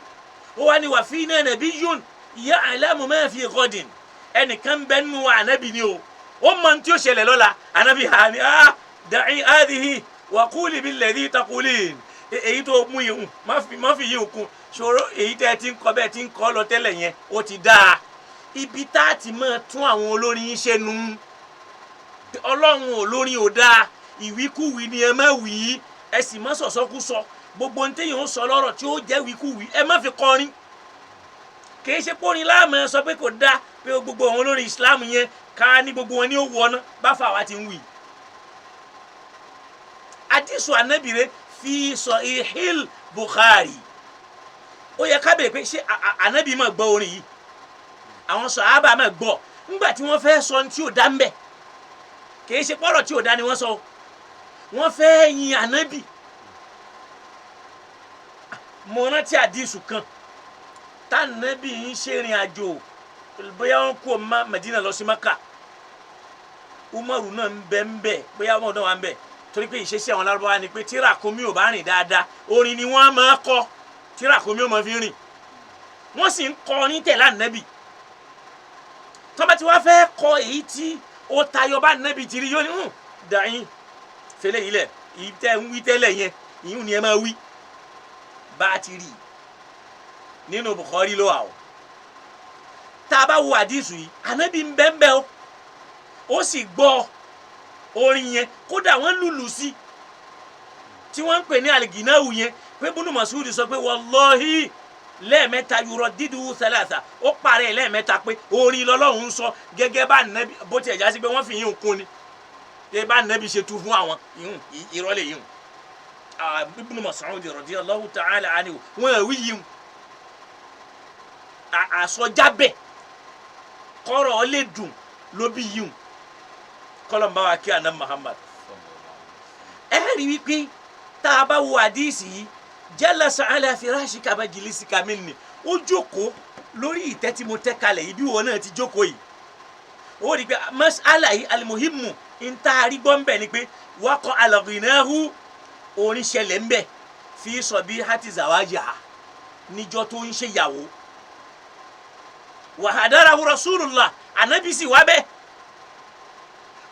Ó wá ní wàfí náà nàbí yún ya'lamu ma fi ghadin, ẹnìkan bẹ́ẹ̀ nínú ànábì ni o, ó mọ ní tí ó ṣẹlẹ̀ lọ́la. Ànábì hà ní ah dàí àdìhì wàkúlì bí lẹ́dí takùlì, èyí tó mú yìí má fi yìí kún ṣòro, èyí tẹ́ ti ń kọ́ bẹ́ẹ̀ ti ń kọ́ lọ tẹ́lẹ̀ yẹn ó ti dáa. Ibi tá a ti máa tún àwọn olórin yín ṣe nu, ọlọ́run olórin ò dáa, ìwíkúwí ni ẹ má wí, ẹ sì má sọ̀sọ́kúsọ. Gbogbo ní téèyàn ń sọ lọ́rọ̀ tí ó jẹ́ wíkúwí ẹ má fi kọrin. Kì í ṣe pórin láàmú ẹ sọ pé kò dáa pé gbogbo àwọn olórin Islam yẹn ká ní gbogbo wọn ní ó wọ ọ́nà bá fà wá ti ń wí. Àdìsù anábìrẹ fi Sahihil Bukhari. Ó yẹ ká bèrè pé ṣé anábì máa gbọ́ orin yìí? Àwọn sàhábà máa gbọ́ ńgbà tí wọ́n fẹ́ sọ ní tí ò dá ń bẹ̀. Kì í ṣe pọ́rọ̀ tí ò dá ni wọ́n sọ, wọ́n fẹ́ yin anábì. Mo rántí àdìsù kan tànàbì ń ṣèrìn àjò, bóyá wọn kú ọmọ Madina lọ sí Maka, Umaru náà ń bẹ ń bẹ, bóyá wọn náà wà ń bẹ, torí pé ìṣesí àwọn Lárúbáwá ni pé tí ràkúnmí ò bá rìn dáadáa orin ni wọ́n máa kọ, tí ràkúnmí ò máa fi rìn. Wọ́n sì ń kọ ní tẹ̀lé ànábì. Tọ́ba tí wọ́n fẹ́ kọ èyí tí ó tayọ bá ànábì ti rí, yóò ní dàáyín fẹlẹ́ yìí lẹ̀, èyí tẹ́ ń wí tẹ́lẹ̀ yẹn, ìyún ni ẹ máa wí. Bá a ti rí nínú Bukhari ló wà o. Tá a bá wo àdìsù yìí, ànábì ń bẹ ń bẹ o, ó sì gbọ́ orin yẹn, kódà wọ́n lùlù sí tí wọ́n ń pè ní alìgínáwù yẹn, pé Ibn Mas'ud sọ pé wallahi lẹ́ẹ̀mẹ́ta yurọ dídú thalatha, ó parẹ́ lẹ́ẹ̀mẹ́ta pé orin lọ́lọ́run ń sọ gẹ́gẹ́ bá nẹ́bí, bó tiẹ̀ já sí pé wọ́n fi yín kún ni pé bá nẹ́bí ṣe tu fún àwọn ìhùn ìrọ́lẹ̀ yìí. Ibn Mas'ud radiyallahu ta'ala anhu wọ́n wí yìí àsọjábẹ̀ kọ́rọ̀ lè dùn ló bí yìí kọlọmba wa kí àná Muhammad. Ẹ rí wípé tá a bá wo àdíìsì yìí, jalasa ala firashika majlisika minni, ó jókòó lórí ìtẹ́ tí mo tẹ́ kalẹ̀ yìí bí wọn náà ti jókòó yìí. Ó rí pé mas'ala yìí alimuhimu ń tá a rí gbọ́ ń bẹ̀ ni pé waqa al-ghinahu, orin ṣẹlẹ̀ ń bẹ̀ fi sabihati zawajiha, níjọ́ tó ń ṣe yàwó. Wa hadarahu rasulullah, ànábì sì wá bẹ́ẹ̀.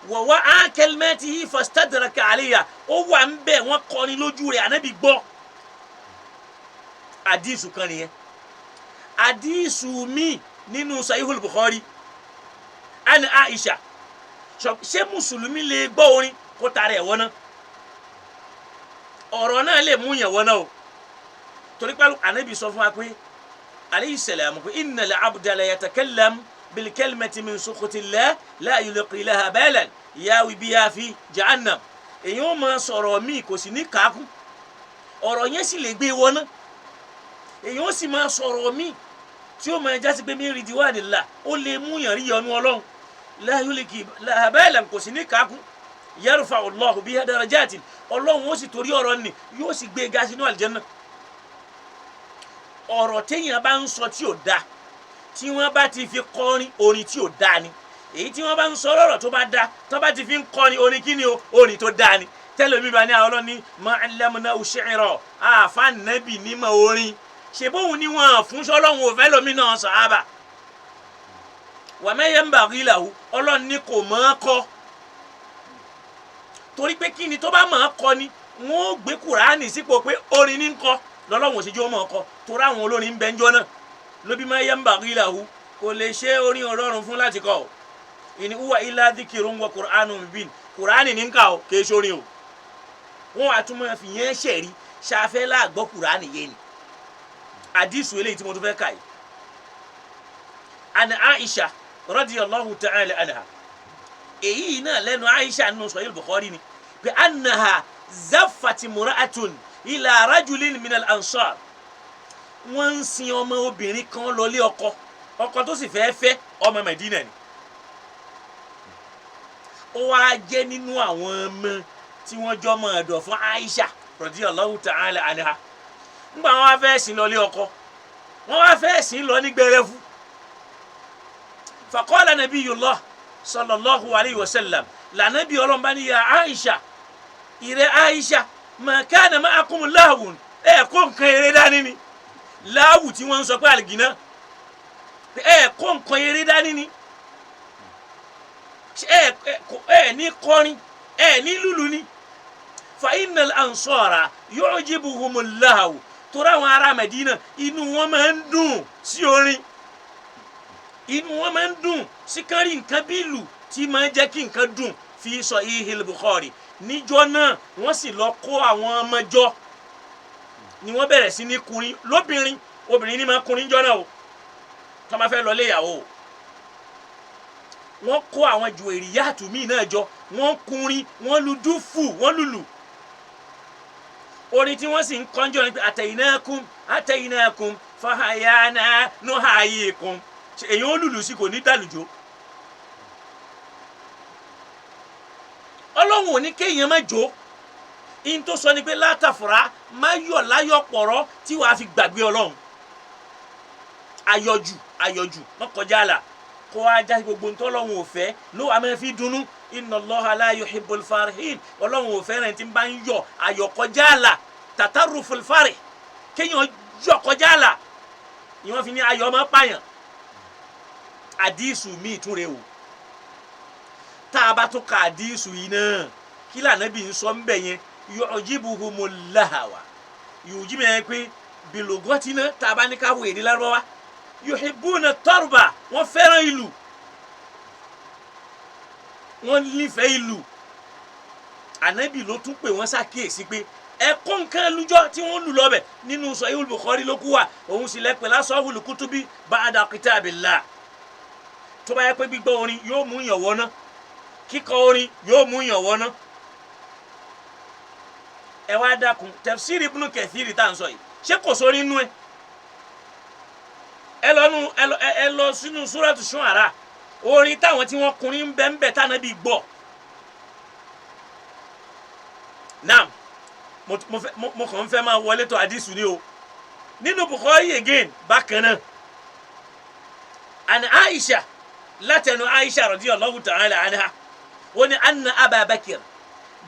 Wọ̀wá ákẹlmẹ́tì yìí fastadraka àléyà, ó wà ń bẹ̀ wọ́n kọrin lójú rẹ̀, ànábì gbọ́. Àdìsù kan nìyẹn. Àdìsù mi nínú Sahihul Bukhari ani Aisha, ṣé mùsùlùmí lè gbọ́ orin kó tara ẹ̀ wọ́ná? Ọ̀rọ̀ náà lè mú yẹn wọ́ná o, torí pé ànábì sọ fún wa pé alayhi salam pé innal abda la yatakallam bilkalimati min sukhtillah la yulqi laha balan yawi biha fi jahannam. Èyí ó máa sọ̀rọ̀ míì kò sì ní kàákùn, ọ̀rọ̀ yẹn sì lè gbé wọná. Èyí ó sì máa sọ̀rọ̀ míì tí ó máa jásí pé min ridwanillah, ó lè mú yàn rí yọnu Ọlọ́run. La yuliki laha balan, kò sí ní kàákùn. Yarfa'u Allahu biha darajatin, ọlọ́run ó sì torí ọ̀rọ̀ ni yóò sì gbé ga sínú àlìjẹ́nà. Ọ̀rọ̀ téèyàn bá ń sọ tí ò da, tí wọ́n bá ti fi kọrin orin tí ò da ni. Èyí tí wọ́n bá ń sọ lọ́rọ̀ tó bá da, tó bá ti fi ń kọrin orin kí ni o, orin tó da ni. Tẹ́lẹ̀mí bá ní àwọn ọlọ́ni ma allamnahu shi'ra, àfa nẹ́bì nímọ̀ orin, ṣe bóun ni wọ́n fún sọ́lọ́hún òfẹ́ lómi náà sàhábà. Wa ma yanbaghi lahu, ọlọ́run ní kò mọ̀ ọ́ kọ́. Torí pé kí ni tó bá mọ̀ ọ́ kọ́ ni wọ́n ó gbé Kùránì sípò pé orin ní ń kọ́, lọ́lọ́run òṣèjú ó mọ̀ ọ́ kọ́, torí àwọn olórin ń bẹ ń jọ́ náà. Lóbi ma yanbaghi lahu, kò lè ṣe orin ọlọ́run fún láti kọ́ o. In huwa illa dhikrun wa Qur'anun mubin, Kùránì ní ń kà o, kì í ṣorin o. Wọ́n wá tún máa fi yẹn ṣẹ̀rí ṣáfẹ́ láàgbọ́ Kùránì yé ni. Àdìsù eléyìí tí mo tún fẹ́ kà yìí. Àná Aisha radiyallahu ta'ala anha, èyí náà lẹ́nu Aisha nínú Sahih Bukhari ni pé annaha zaffat imra'atun ila rajulin minal ansar. Wọ́n ń sin ọmọ obìnrin kan lọlé ọkọ, ọkọ tó sì fẹ́ẹ́ fẹ́ ọmọ Mẹ̀dínà ni. Ó wá jẹ́ nínú àwọn ọmọ tí wọ́n jọ mọ̀ ẹ̀dọ̀ fún Aisha radiyallahu ta'ala anha. Ńgbà wọn wá fẹ́ sìn lọlé ọkọ, wọn wá fẹ́ sìn lọ ní gbẹrẹfu. Faqala nabiyullah sallallahu alayhi wa sallam, lànàbí ọlọ́mọba ní ya Aisha, ìrẹ́ Aisha, ma kana ma'akum lahwun, ẹ̀ kó nǹkan eré dání ni. Láwù tí wọ́n ń sọ pé àlìgínà, ẹ̀ kó nǹkan eré dání ni, ẹ̀ ní kọrin, ẹ̀ ní lùlù ni. Fa innal ansara yu'jibuhumul lahwu, torí àwọn ará Mẹdínà inú wọn máa ń dùn sí orin, inú wọn máa ń dùn sí kárí nǹkan bí ìlù tí máa ń jẹ́ kí nǹkan dùn. Fi Sahihil Bukhari. Níjọ́ náà wọ́n sì lọ kó àwọn ọmọ jọ, ni wọ́n bẹ̀rẹ̀ sí ní kùnrin lóbìnrin. Obìnrin ní máa kùnrin jọ náà o, tó máa fẹ́ lọ lé ìyàwó o. Wọ́n kó àwọn jùwèrìyàtù míì náà jọ, wọ́n kùnrin, wọ́n lu dúfù, wọ́n lùlù. Orin tí wọ́n sì ń kọ́njọ́ ni pé ataynakum ataynakum fahayana nuhayikum. Èyí ó lùlù sí kò ní dàlùjọ. Ọlọ́run ò ní kéèyàn má jó. In tó sọ ni pé látàfúrá má yọ̀ láyọ̀ pọ̀rọ́ tí wàá fi gbàgbé Ọlọ́run. Ayọ̀jù ayọ̀jù má kọjá àlà, kó wá já gbogbo ntọ́ Ọlọ́run ò fẹ́ ló wàá máa fi dunnú. Inna Allaha la yuhibbul farihin, Ọlọ́run ò fẹ́ràn tí ń bá ń yọ̀ ayọ̀ kọjá àlà, tatarruful farih, kéèyàn yọ̀ kọjá àlà ni wọ́n fi ní ayọ̀ máa pààyàn. Àdísù míì tún rè o, tá a bá tún ka àdísù yìí náà, kí lànàbí ń sọ ń bẹ̀ yẹn? Yu'jibuhumul lahawa, yu'jibu yẹn pé bìlògọ́tì náà, tá a bá ní ká wò èdè lárúbáwá, yuhibbuna tarba, wọ́n fẹ́ràn ìlù, wọ́n nífẹ̀ẹ́ ìlù. Ànábì ló tún pè wọ́n ṣàkíyèsí pé ẹ̀kọ́ nǹkan lújọ́ tí wọ́n lù lọ́bẹ̀ nínú Sahihul Bukhari ló kú wa, òun sì lẹ́pẹ̀ lásọ̀hùlù kútúbí ba'da kitabillah. Tó bá yẹ pé gbígbọ́ orin yóò mú yàn wọ́ná, kíkọ orin yóò mú yàn wọ́ná. Ẹ wá dákun, Tafsir Ibn Kathir tá à ń sọ yìí, ṣé kò sórí inú ẹ? Ẹ lọ sínú Suratu Shu'ara, orin táwọn tí wọ́n kunrin ń bẹ ń bẹ tánàbí gbọ́. Naam, mo kàn ń fẹ́ máa wọlé tó àdìsù ni o. Nínú Bukhari again bákan náà, àni Aisha, látẹnu Aisha radiyallahu ta'ala anha, wọ́n ní anna Ababakir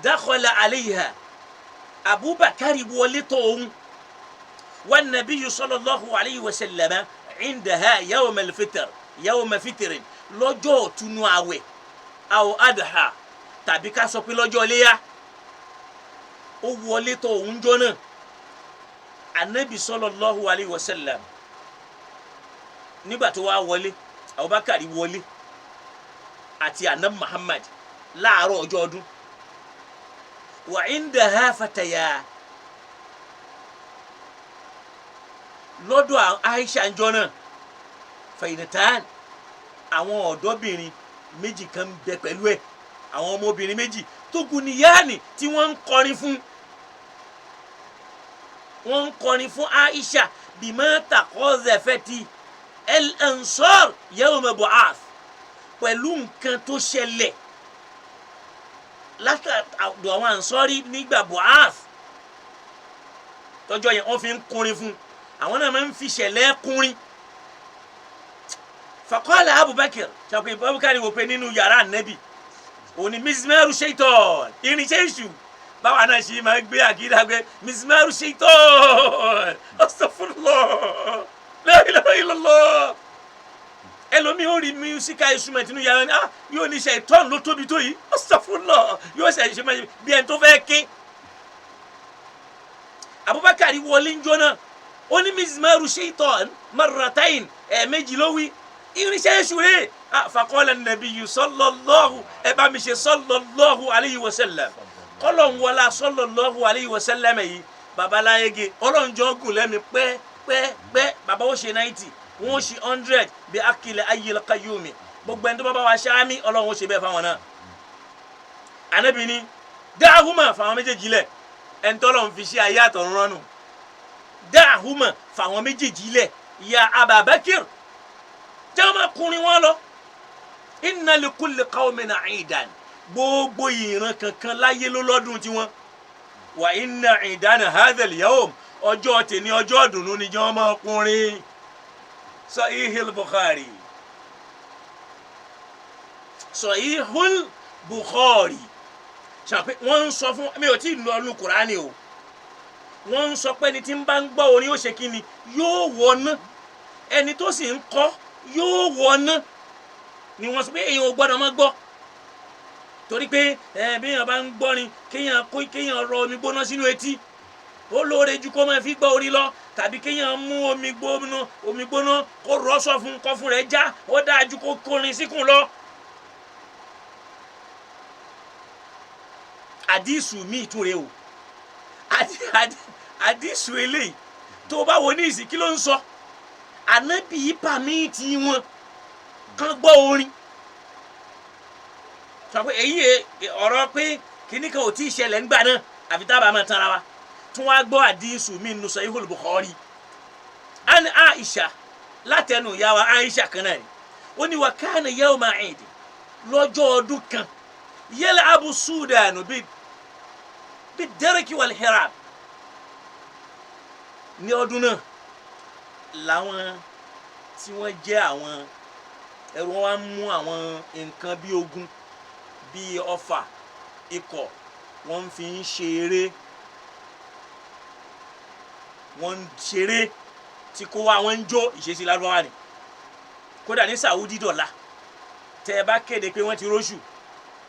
dakhala alayha, Abubakar wọlé tó òun, wan nabiyyu sallallahu alayhi wa sallam indaha yawm al-fitr, yawm fitrin, lọ́jọ́ ọ̀túnú àwẹ̀ aw adha, tàbí ká sọ pé lọ́jọ́ iléyá, ó wọlé tó òun jọ náà. Anabi sallallahu alayhi wa sallam nígbà tó wá wọlé, Abubakar wọlé àti anabi Muhammad láàárọ̀ ọjọ́ ọdún. Wa indaha fataya, lọ́dọ̀ Aisha njọ́ náà, fẹ̀yìntàn àwọn ọ̀dọ́bìnrin méjì kan bẹ pẹ̀lú ẹ̀, àwọn ọmọbìnrin méjì tó kù níyàní tí wọ́n ń kọrin fún, wọ́n ń kọrin fún Aisha bima taqazafati al-ansar yawma bu'ath, Pẹ̀lú nǹkan tó ṣẹlẹ̀ látàdọ̀ àwọn ànsọ́rí nígbà Bu'ath tọ́jọ́ yẹn, wọ́n fi ń kúnrin fún àwọn náà, máa ń fi ṣẹlẹ̀ kúnrin. Faqala Abubakar, ṣàpè Abubakar wò pé nínú yàrá ànẹ́bì òní mizmaru shaitan, irinṣẹ́ èṣù, báwa náà ṣe máa gbé àkídà gbé mizmaru shaitan, astaghfirullah, la ilaha illallah. Ẹlòmíì ó rí musical instrument nínú yàrá ni, ah, yóò ní shaitan ló tóbi tó yìí, astaghfirullah, yóò ṣe ṣe máa bí ẹni tó fẹ́ ké. Abubakar wọlé ń jóná, ó ní mizmaru shaitan marratain, ẹ̀ẹ̀mejì ló wí, irinṣẹ́ èṣù rẹ̀. Faqala nabiyyu sallallahu, ẹ bá mi ṣe sallallahu alayhi wa sallam, kọ́lọ̀ ń wọlá sallallahu alayhi wa sallam yìí. Babaláyége ọlọ́njọ́ gùn lẹ́mi pẹ́ pẹ́ pẹ́, bàbá ó ṣe 90, wọ́n ó ṣe 100 bí akilẹ̀ ayyil qayyumi. Gbogbo ẹni tó bá bá wa ṣáámi, Ọlọ́run ó ṣe bẹ́ẹ̀ fáwọn náà. Ànábì ní dáhùmà, fáwọn méjèèjì lẹ̀, ẹni tọ́lọ̀ ń fi ṣe ayé àtọ̀run rọ́nù. Dáhùmà, fáwọn méjèèjì lẹ̀, ya Ababakir, jẹ́ wọn máa kùnrin wọn lọ. Inna li kulli qawmin 'idan, gbogbo ìran kankan láyé ló lọ́dún tiwọn. Wa inna 'idana hadha al-yawm, ọjọ́ tèmi ọjọ́ ìdùnnú ni, jẹ́ wọn máa kùnrin. Sahihul Bukhari, Sahihul Bukhari. Ṣàpè wọ́n ń sọ fún mi, ò tí ì lọ ọdún Kùránì o. Wọ́n ń sọ pé ẹni tí ń bá ń gbọ́ orin ó ṣe kí ni? Yóò wọná. Ẹni tó sì ń kọ́ yóò wọná ni. Wọ́n sọ pé èèyàn ò gbọ́dọ̀ má gbọ́, torí pé ẹ bí èèyàn bá ń gbọ́rin, kéèyàn kó kéèyàn rọ omi gbóná sínú etí, ó lóore ju kó máa fi gbọ́ orin lọ, tàbí kéèyàn mú omi gbóná kó rọ́ sọ fún kọ́fún rẹ̀ já, ó dáa ju kó kórin síkùn lọ. Àdìsù mi ìtúre o, àdìsù eléyìí tó o bá wo ní ìsìn, kí ló ń sọ? Ànábì pàmìtì wọn kán gbọ́ orin, sọ pé èyí ọ̀rọ̀ pé kíní kan ò tí ì ṣẹlẹ̀ ńgbà náà, àfi tá a bá máa tanra wa. Tún wá gbọ́ àdìsù mi nù Sahihul Bukhari an Aisha, látẹnu ìyá wa Aisha kan náà ni. Ó ní wa kana yawma Eid, lọ́jọ́ ọdún kan, yal'abu Sudanu bi darki wal hirab. Ní ọdún náà làwọn tí wọ́n jẹ́ àwọn ẹrú wọn wá mú àwọn nǹkan bí ogun, bí ọfà, ikọ̀, wọ́n fi ń ṣeré, wọ́n ń ṣeré tí kó wá wọ́n ń jó. Ìṣesí lárúbáwá ni. Kódà ní Saudi dọ̀la, tẹ́ ẹ bá kéde pé wọ́n ti róṣù,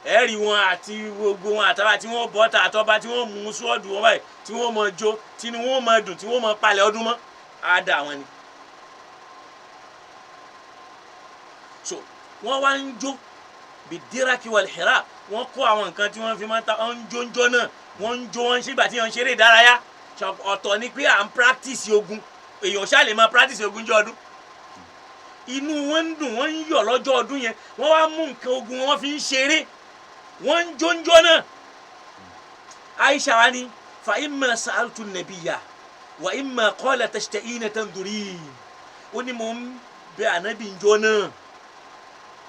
ẹ rí wọn àti gbogbo wọn àtàwọn tí wọ́n bọ́ ta àtọ́ba tí wọ́n mú sọ́ọ̀dù wọn báyìí, tí wọ́n mọ jó, tí wọ́n mọ dùn, tí wọ́n mọ palẹ̀ ọdún mọ́, á dà wọn ni. So wọ́n wá ń jó bidiraki wal hirab, wọ́n kó àwọn nǹkan tí wọ́n fi máa ń ta, wọ́n ń jó ń jó náà, wọ́n ń jó, wọ́n ń ṣègbà tí wọ́n ń ṣeré ìdárayá. Ọ̀tọ̀ ni pé à ń practice ogun, èèyàn ṣáà lè máa practice ogun jọ ọdún. Inú wọn ń dùn, wọ́n ń yọ̀ lọ́jọ́ ọdún yẹn, wọ́n wá mú nǹkan ogun, wọ́n fi ń ṣeré, wọ́n ń jó ń jó náà. Aisha wa ni fa imma sa'altu nabiyya wa imma qala tashta'ina tanzurin. Ó ní mo ń bẹ ànábì ń jó náà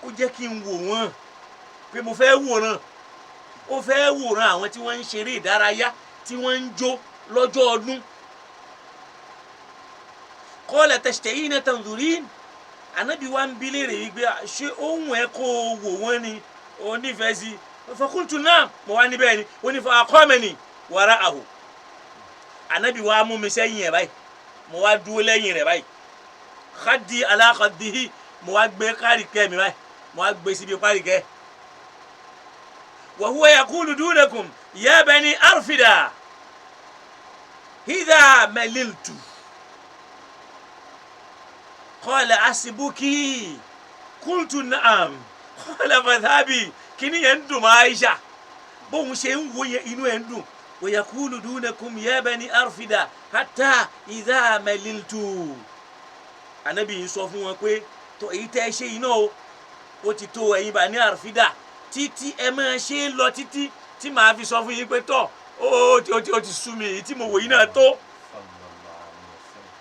kó jẹ́ kí n wò wọ́n, pé mo fẹ́ wòran. Ó fẹ́ wòran àwọn tí wọ́n ń ṣeré ìdárayá, tí wọ́n ń jó lọ́jọ́ ọdún. Qala tashta'ina tanzurin, ànábì wa ń bi léèrè yìí pé ṣé ohun ẹ kó o wò wọ́n ni o nífẹ̀ẹ́ sí? Fakultu naam, mo wá níbẹ̀ ni. Ó ní fa aqamani wara'ahu, ànábì wa mú mi sẹ́yìn ẹ̀ báyìí, mo wá dúró lẹ́yìn rẹ̀ báyìí, khaddi ala khaddihi, mo wá gbé kárìkẹ́ mi báyìí, mo wá gbé síbi kárìkẹ́. Wa huwa yaqulu dunakum ya bani arfida idha maliltu qala asibuki qultu na'am qala fadhhabi. Kíní yẹn ń dùn mọ́ Aisha, bóun ṣe ń wo yẹn, inú ẹ̀ ń dùn. Wa yaqulu dunakum ya bani arfida hatta idha maliltu. Anabi yìí sọ fún wọn pé tó èyí tẹ́ ẹ ṣe yìí náà o, ó ti tó ẹ̀yin bá ní àrùfídà, títí ẹ máa ṣe é lọ títí tí màá fi sọ fún yín pé tọ́ ó ti sú mi, èyí tí mo wò yìí náà tó. Sallallahu alaihi wasallam.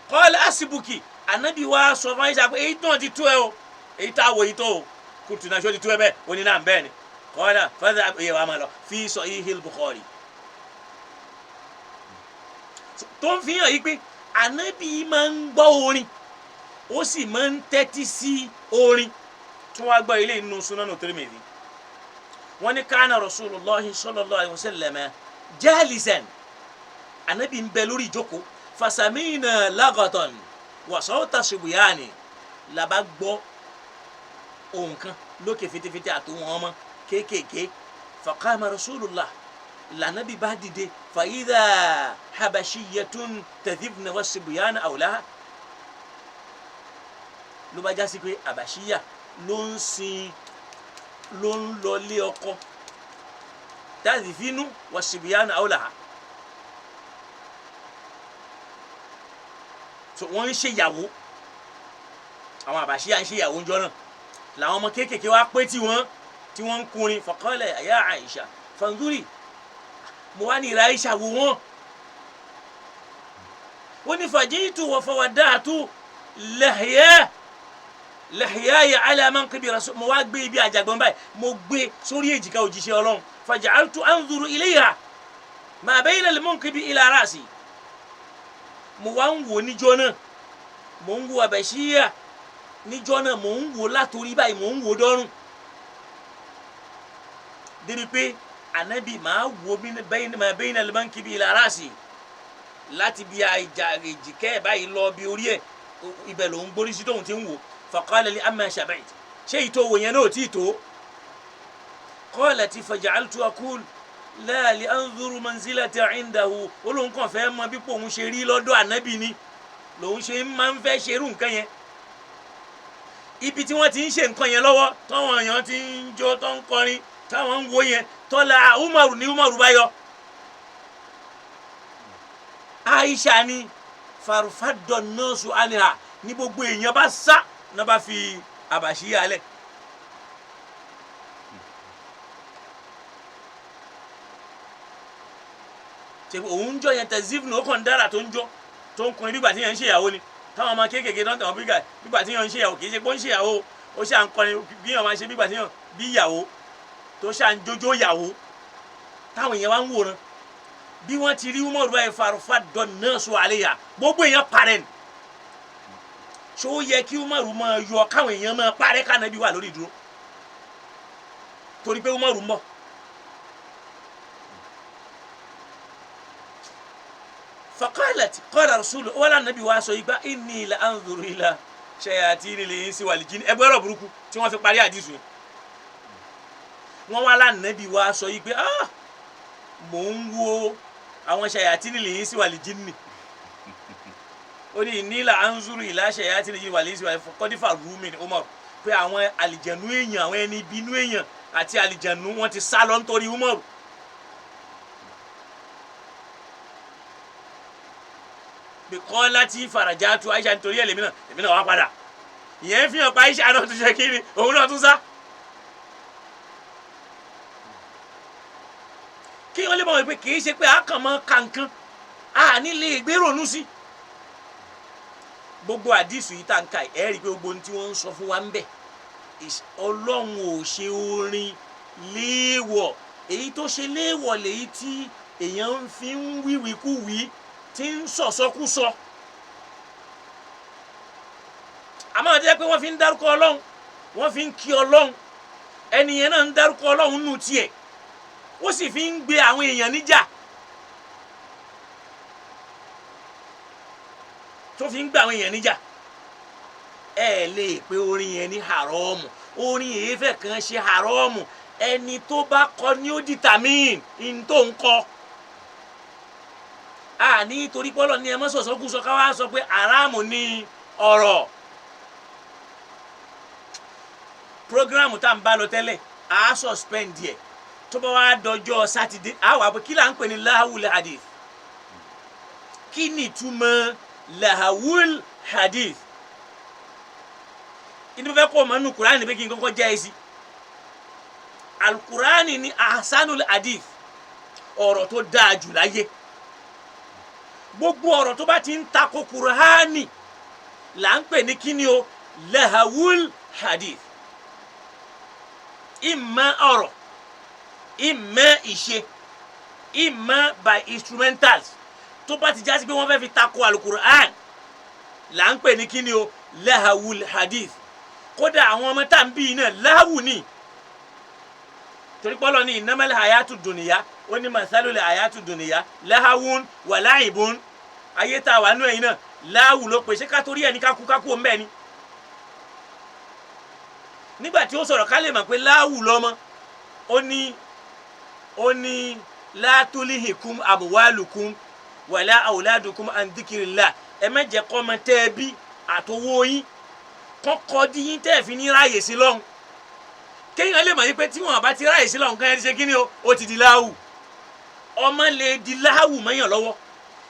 Qala asibuki, Anabi wa sọ fún Aisha pé èyí tó ti tó ẹ o, èyí tá a wò yìí tó o, kùtù náà ṣó ti tó ẹ bẹ́ẹ̀? Ó ní náà bẹ́ẹ̀ ni. Kọ́lá fẹ́ẹ́ ẹ̀yẹ wa máa lọ fi Sahihil Bukhari, tó ń fi hàn yí pé anabi máa ń gbọ́ orin, ó sì máa ń tẹ́tí sí orin. Tí wọ́n á gbọ́ ilé inú Sunanu Tirmidhi, wọ́n ní kánà Rasulullahi sallallahu alayhi wa sallam jalisan, anabi ń bẹ lórí ìjókòó, fasamina lagatan wa sawta sibyani, laba gbọ́ ohùn kan lókè fitifiti àtòwọn ọmọ kéékèèké. Faqama Rasulullah, lànàbí bá dìde, fàyídà habashiyatun tadhibna wa sibyana awlaha, ló bá jásí pé àbàṣíyà ló ń sin, ló ń lọlé ọkọ, tadhibinu wa sibyana awlaha. So wọ́n ń ṣèyàwó, àwọn àbàṣíyà ń ṣèyàwó ńjọ́ náà, làwọn ọmọ kéékèèké wá pé tí wọ́n ń kùnrin. Faqala ya Aisha fanzuri, mo wá ní ìrà Aisha wò wọ́n. Ó ní fajitu wa fawadatu lahyaya ala manqibi rasul, mo wá gbé ibi àjàgbọ́n báyìí, mo gbé sórí èjìká òjíṣẹ́ Ọlọ́run. Faja'altu anzuru ilayha ma bayna al-munqibi ila ra'si, mo wá ń wò níjọ́ náà, mo ń wo àbẹ̀ṣíyà níjọ́ náà, mo ń wò látòrí báyìí, mo ń wò dọ́rùn, débi pé anabi máa wo ma bayna al-mankibi ila ra'si, láti bí àjà èjìkẹ́ ẹ̀ báyìí lọ bí orí ẹ̀, ibẹ̀ ló ń gbórí sí tóun ti ń wò. Faqala li amma shaba'it, ṣé ìtò wò yẹn náà ò tí ì tó? Qalat faja'altu aqul la li anzuru manzilata indahu, olóhùn kan fẹ́ mọ bí pòun ṣe rí lọ́dọ̀ anabi ni lòun ṣe máa ń fẹ́ ṣerú nǹkan yẹn. Ibi tí wọ́n ti ń ṣe nǹkan yẹn lọ́wọ́, táwọn èèyàn ti ń jó, tó ń kọrin, táwọn ń wo yẹn, tọ́lá Umaru ní Umaru bá yọ. Aisha ni farufadọ nọ́ọ̀sù aniha, ní gbogbo èèyàn bá sá náà bá fi àbàṣíyà lẹ̀. Ṣe òun jọ yẹn tẹ̀sífù ní ó kàn dára tó ń jó tó ń kọrin bígbà tí yẹn ń ṣèyàwó ni, táwọn ọmọ kéékèèké náà tàn bígbà tí yẹn ń ṣèyàwó, kì í ṣe pé ó ń ṣèyàwó, ó ṣà ń kọrin bí yẹn máa ṣe bígbà tí yẹn bí ìyàwó tó ṣà ń jójó yàwó, táwọn èèyàn wá ń wòran. Bí wọ́n ti rí Umaru báyìí, farufa dọ̀ nọ́ọ̀sù àléyà, gbogbo èèyàn parẹ́ ni. Ṣó yẹ kí Umaru máa yọ káwọn èèyàn máa parẹ́ kánàbí wà lórí ìdúró torí pé Umaru ń bọ̀? Faqalat qala rasulu, wala nabi wa sọ igba inni la anzuru ila shayatini l-insi wal jinni. Ẹgbẹ́ ọ̀rọ̀ burúkú tí wọ́n fi parí àdìsù yẹn, wọ́n wá lánàbí wa sọ yìí pé ah, mò ń wo àwọn shayatini l-insi wal jinni. Ó ní inni la anzuru ila shayatini l-insi wal jinni kọ́dífà rúmi ni Umar, pé àwọn àlìjẹ̀nú èèyàn, àwọn ẹni ìbínú èèyàn àti àlìjẹ̀nú wọn ti sá lọ nítorí Umar. Bíkọ́ láti farajá tu Aisha nítorí ẹ̀ lèmi náà, èmi náà wá padà. Ìyẹn fi hàn pa Aisha náà tún ṣe kí ni, òun náà tún sá. Kí wọ́n lè mọ̀ pé kì í ṣe pé a kàn mọ́ kankan, a ní lè gbé ronú sí. Gbogbo àdìsù yìí tá n ka ẹ̀ rí i pé gbogbo ohun tí wọ́n ń sọ fún wa ń bẹ̀, Ọlọ́run ò ṣe orin léèwọ̀. Èyí tó ṣe léèwọ̀ lèyí tí èèyàn ń fi ń wíwíkúwí, tí ń sọ̀sọ́kúsọ. Àmọ́ àti pé wọ́n fi ń dárúkọ Ọlọ́run, wọ́n fi ń kí Ọlọ́run, ẹni yẹn náà ń dárúkọ Ọlọ́run nù tiẹ̀, ó sì fi ń gbé àwọn èèyàn níjà, tó fi ń gbé àwọn èèyàn níjà. Ẹ lè pe orin yẹn ní haramu, orin èéfẹ́ kan ṣe haramu, ẹni tó bá kọ ní ó determine in tó ń kọ. A ní torí pọ́lọ̀ ní ẹ mọ́ sọ̀sọ́kúsọ ká wá sọ pé haramu ní ọ̀rọ̀. Programu tá à ń bá lọ tẹ́lẹ̀, a suspend yẹ, tó bá wá dọjọ́ sátidé, a wà pé kí là ń pè ní lahawul hadith, kí ni ìtumọ̀ lahawul hadith? Ìdí mo fẹ́ kọ́ ọmọ nínú Kùránì pé kí n kọ́kọ́ jẹ́ ẹ sí. Alukurani ni ahsanul hadith, ọ̀rọ̀ tó dáa jù láyé. Gbogbo ọ̀rọ̀ tó bá ti ń tako Kùránì, Là ń pè ní kíni o? Lahawul hadith. Ìmọ̀ ọ̀rọ̀, ìmọ̀ ìṣe, ìmọ̀ by instrumentals tó bá ti jásí pé wọ́n fẹ́ fi tako alukur'an, là ń pè ní kíni o? Lahawul hadith. Kódà àwọn ọmọ tá à ń bí iná láwù ni, torí pọ́lọ́ ní innamal hayatu dunya, ó ní masalul hayatu dunya lahawun wa laibun. Ayé tá a wà nú ẹ̀yìn náà láwù ló pè. Ṣé ká torí ẹ̀ ní kákú kákú òun bẹ́ẹ̀ ni? Nígbà tí ó sọ̀rọ̀ ká lè mọ̀ pé láwù lọ́mọ, ó ní la tulihikum amwalukum wala awladukum an dhikrillah. Ẹ má jẹ́ kọ́ ọmọ tẹ́ ẹ bí àtọwọ́ yín kọ́kọ́ dí yín tẹ́ ẹ fi ní ráàyè sí lọ́hùn. Kéèyàn lè mọ̀ yí pé tí wọn bá ti ráàyè sí lọ́hùn, kéèyàn ti ṣe kíni o? Ó ti di láwù. Ọmọ lè di láwù mọ́yàn lọ́wọ́,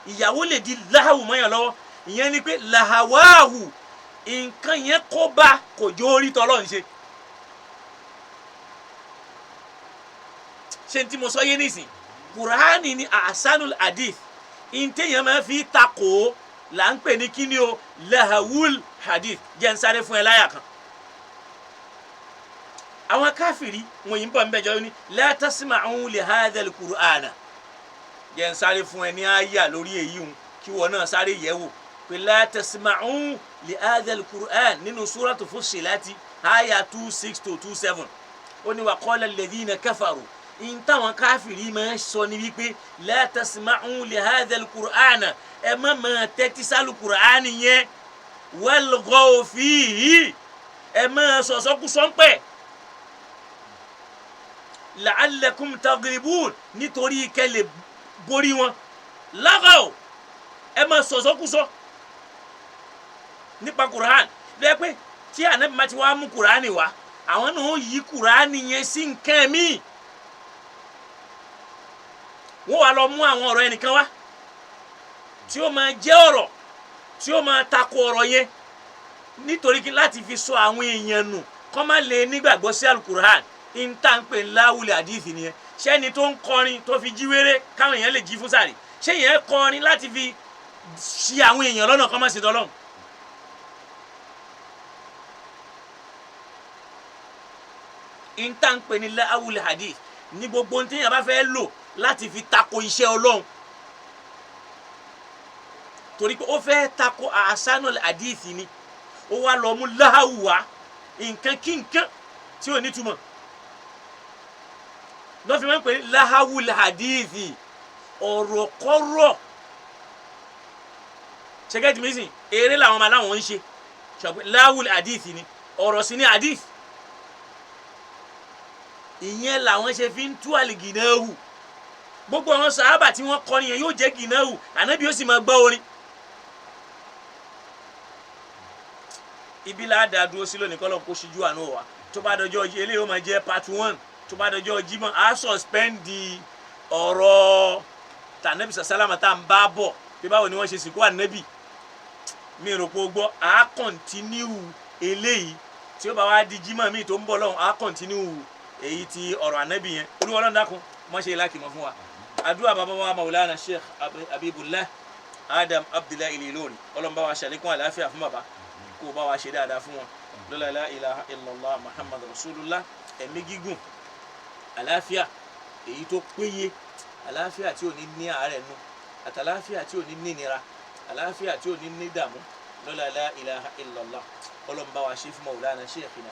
ìyàwó lè di láwù mọ́yàn lọ́wọ́. Ìyẹn ni pé làwáhù nǹkan yẹn kó bá kò jó orí tọ́lọ́ ń ṣe. Ṣé n tí mo sọ yé nísìn? Kùránì ni ahsanul hadith. Ntẹ̀yàn máa fi takò ó là ń pè ní kíni o? Lahawul hadith. Jẹ́ ń sáré fún ẹ láyà kan. Àwọn káfìrí wọn yìí ń bọ̀ nbẹ̀jọ́ ní la tasma'u li hadhal qur'ana. Jẹ́ ń sáré fún ẹ ní àyà lórí èyí hùn, kí wọn náà sáré yẹ̀ wò pé la tasma'u li hadhal qur'an nínú suratu Fussilat àyà 26 to 27. Ó ní wa qala alladhina kafaru. In táwọn káfìrí máa ń sọ ní wípé la tasma'u li hadhal qur'ana, ẹ má máa tẹ́tí sálù qur'ani yẹn, walghaw fihi, ẹ máa sọ̀sọ́kúsọ́ ń pẹ́, la'allakum taghlibun, nítorí kẹ́ lè borí wọn. Laghaw, ẹ máa sọ̀sọ́kúsọ nípa qur'an lẹ́yìn pé tí Ànábì má ti wá mú qur'ani wá, àwọn náà ó yí qur'ani yẹn sí nǹkan míì. Wọ́n wá lọ mú àwọn ọ̀rọ̀ ẹnìkan wá tí ó máa jẹ́ ọ̀rọ̀ tí ó máa tako ọ̀rọ̀ yẹn, nítorí kí láti fi sọ àwọn èèyàn nù, kọ́ má lè nígbàgbọ́ sí alukur'an. Ìta ń pè láwùlẹ̀ àdìsí nìyẹn. Ṣẹ́ni tó ń kọrin tó fi jí wéré káwọn èèyàn lè jí fún sàrè, ṣé yẹn kọrin láti fi ṣì àwọn èèyàn lọ́nà kọ́ má ṣe dọ́lọ́hùn? Ìta ń pè ní láwùlẹ̀ àdìsí ní gbogbo ohun tí èèyàn bá fẹ́ lò láti fi tako iṣẹ́ Ọlọ́run, torí pé ó fẹ́ tako àṣánù àdìsí ni. Ó wá lọ mú láhàwù wá, nǹkan kí nǹkan tí ò nítumọ̀ lọ́ fi máa ń pè ní láhàwù àdìsí, ọ̀rọ̀ kọ́rọ̀. Ṣẹ́gẹ́tì mi sìn? Eré làwọn ọmọ aláwọ̀ ń ṣe ṣàpè láhàwù àdìsí ni, ọ̀rọ̀ sí ní àdìsí. Ìyẹn làwọn ṣe fi ń tú àlìgìnáhù. Gbogbo àwọn sàábà tí wọ́n kọrin yẹn yóò jẹ́ gìnáhù, Ànábì ó sì máa gbọ́ orin. Ibi la dá dúró sí lónìí, kọ́lọ́ kó ṣíjú àánú wa. Tó bá dọjọ́ eléyìí ó máa jẹ́ part one. Tó bá dọjọ́ Jímọ̀, á suspend ọ̀rọ̀ tànàbì sàsálámà tá à ń bá bọ̀ pé báwo ni wọ́n ṣe sìnkú Ànábì. Mi rò pé o gbọ́. Á continue eléyìí tí ó bá wá di Jímọ̀ míì tó ń bọ̀ lọ́hùn, á continue èyí tí ọ̀rọ̀ Ànábì yẹn. Olúwa Ọlọ́run, dákun, mọ́ ṣe lákìmọ̀ fún wa. Àdúrà bàbá wa Maulana Sheikh Habibullah Adam Abdullahi Ilori, Ọlọ́run bá wa ṣàlékún àlàáfíà fún bàbá, kó o bá wa ṣe dáadáa fún wọn lọ́la. La ilaha illallah Muhammad rasulullah. Ẹ̀mí gígùn, àlàáfíà èyí tó péye, àlàáfíà tí ò ní ní àárẹ̀ nù, àtàlàáfíà tí ò ní ní nira, àlàáfíà tí ò ní ní dààmú lọ́la. La ilaha illallah. Ọlọ́run bá wa ṣe fún Maulana Sheikhina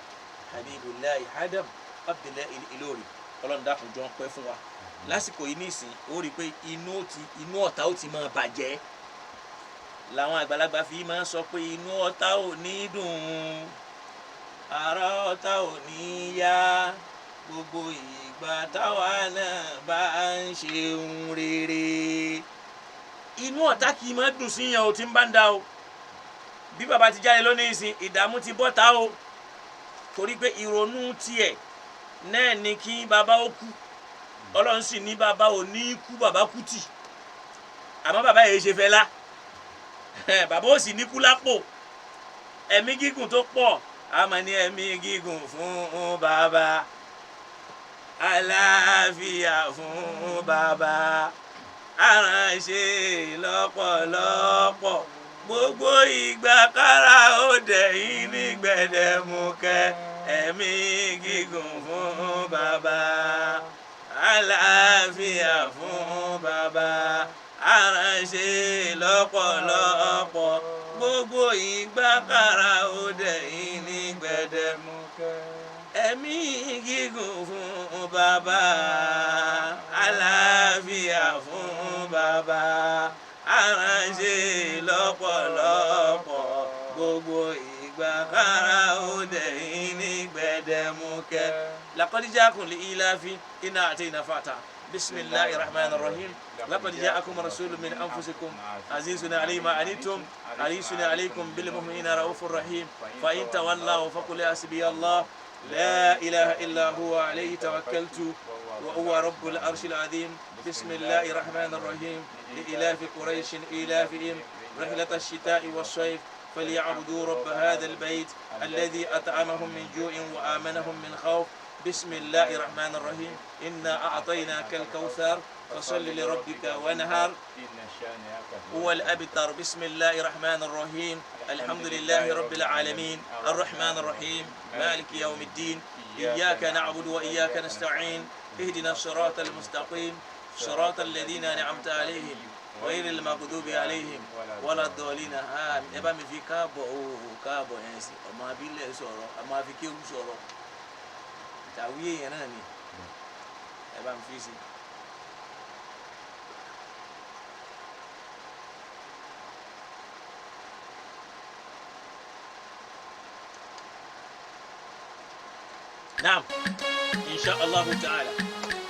Habibullah Adam Abdullahi Ilori. Ọlọ́run dákun, jọ ń pẹ́ fún wa. Lásìkò yìí nísìn, ó rí i pé inú ọ̀tá ó ti máa bàjẹ́. Làwọn àgbàlagbà fi máa ń sọ pé inú ọ̀tá ò ní dùn, ara ọ̀tá ò ní yá, gbogbo ìgbà táwa náà bá ń ṣe ohun rere. Inú ọ̀tá kì í máa dùn sí yẹn o, tí ń bá ń da o. Bí bàbá ti jáde lónìí ìsìn, ìdààmú ti bọ́ta o, torí pé ìrònú tiẹ̀ náà ni kí bàbá ó kú. Ọlọ́run sì ní bàbá ò ní kú, bàbá kú tì. Àmọ́ bàbá yìí ṣe fẹ́ lá, bàbá ò sì ní kú lápò. Ẹ̀mí gígùn tó pọ̀, àmọ́ ní ẹ̀mí gígùn fún bàbá, àlàáfíà fún bàbá, aránṣẹ́ lọ́pọ̀lọpọ̀. Gbogbo ìgbà kára ó dẹ̀yìn ní gbẹ̀dẹ̀mukẹ́. Ẹ̀mí gígùn fún bàbá, àlàáfíà fún bàbá, aránṣẹ́ lọ́pọ̀lọpọ̀. Gbogbo ìgbà kára ó dẹ̀yìn ní gbẹ̀dẹ̀mukẹ́. Ẹ̀mí gígùn fún bàbá, àlàáfíà fún bàbá, aránṣẹ́ lọ́pọ̀lọpọ̀. Gbogbo ìgbà kára ó dẹ̀yìn ní gbẹ̀dẹ̀mukẹ́. Laqad ja'akum li ilafi inna a'tayna fata. Bismillahir rahmanir rahim. Laqad ja'akum rasulun min anfusikum azizun alayhi ma anittum harisun alaykum bil mu'minina raufur rahim. Fa in tawallaw faqul hasbiya Allah la ilaha illa huwa alayhi tawakkaltu wa huwa rabbul arshil azim. Bismillahir rahmanir rahim. Li ilafi quraish ilafihim رحلة الشتاء والصيف فليعبدوا رب هذا البيت الذي أطعمهم من جوع وآمنهم من خوف. بسم الله الرحمن الرحيم. إنا أعطيناك الكوثر فصل لربك وانهر هو الأبتر. بسم الله الرحمن الرحيم. الحمد لله رب العالمين الرحمن الرحيم مالك يوم الدين إياك نعبد وإياك نستعين اهدنا الصراط المستقيم صراط الذين أنعمت عليهم غير المغضوب عليهم ولا الضالين. Ẹ bá mi fi káàbọ̀ o, káàbọ̀ yẹn sí ọmọ abilẹ̀ sọ̀rọ̀, ọmọ afikéwu sọ̀rọ̀, tàwí èèyàn náà ni ẹ bá mi fi sí. Naam, insha Allah ta'ala,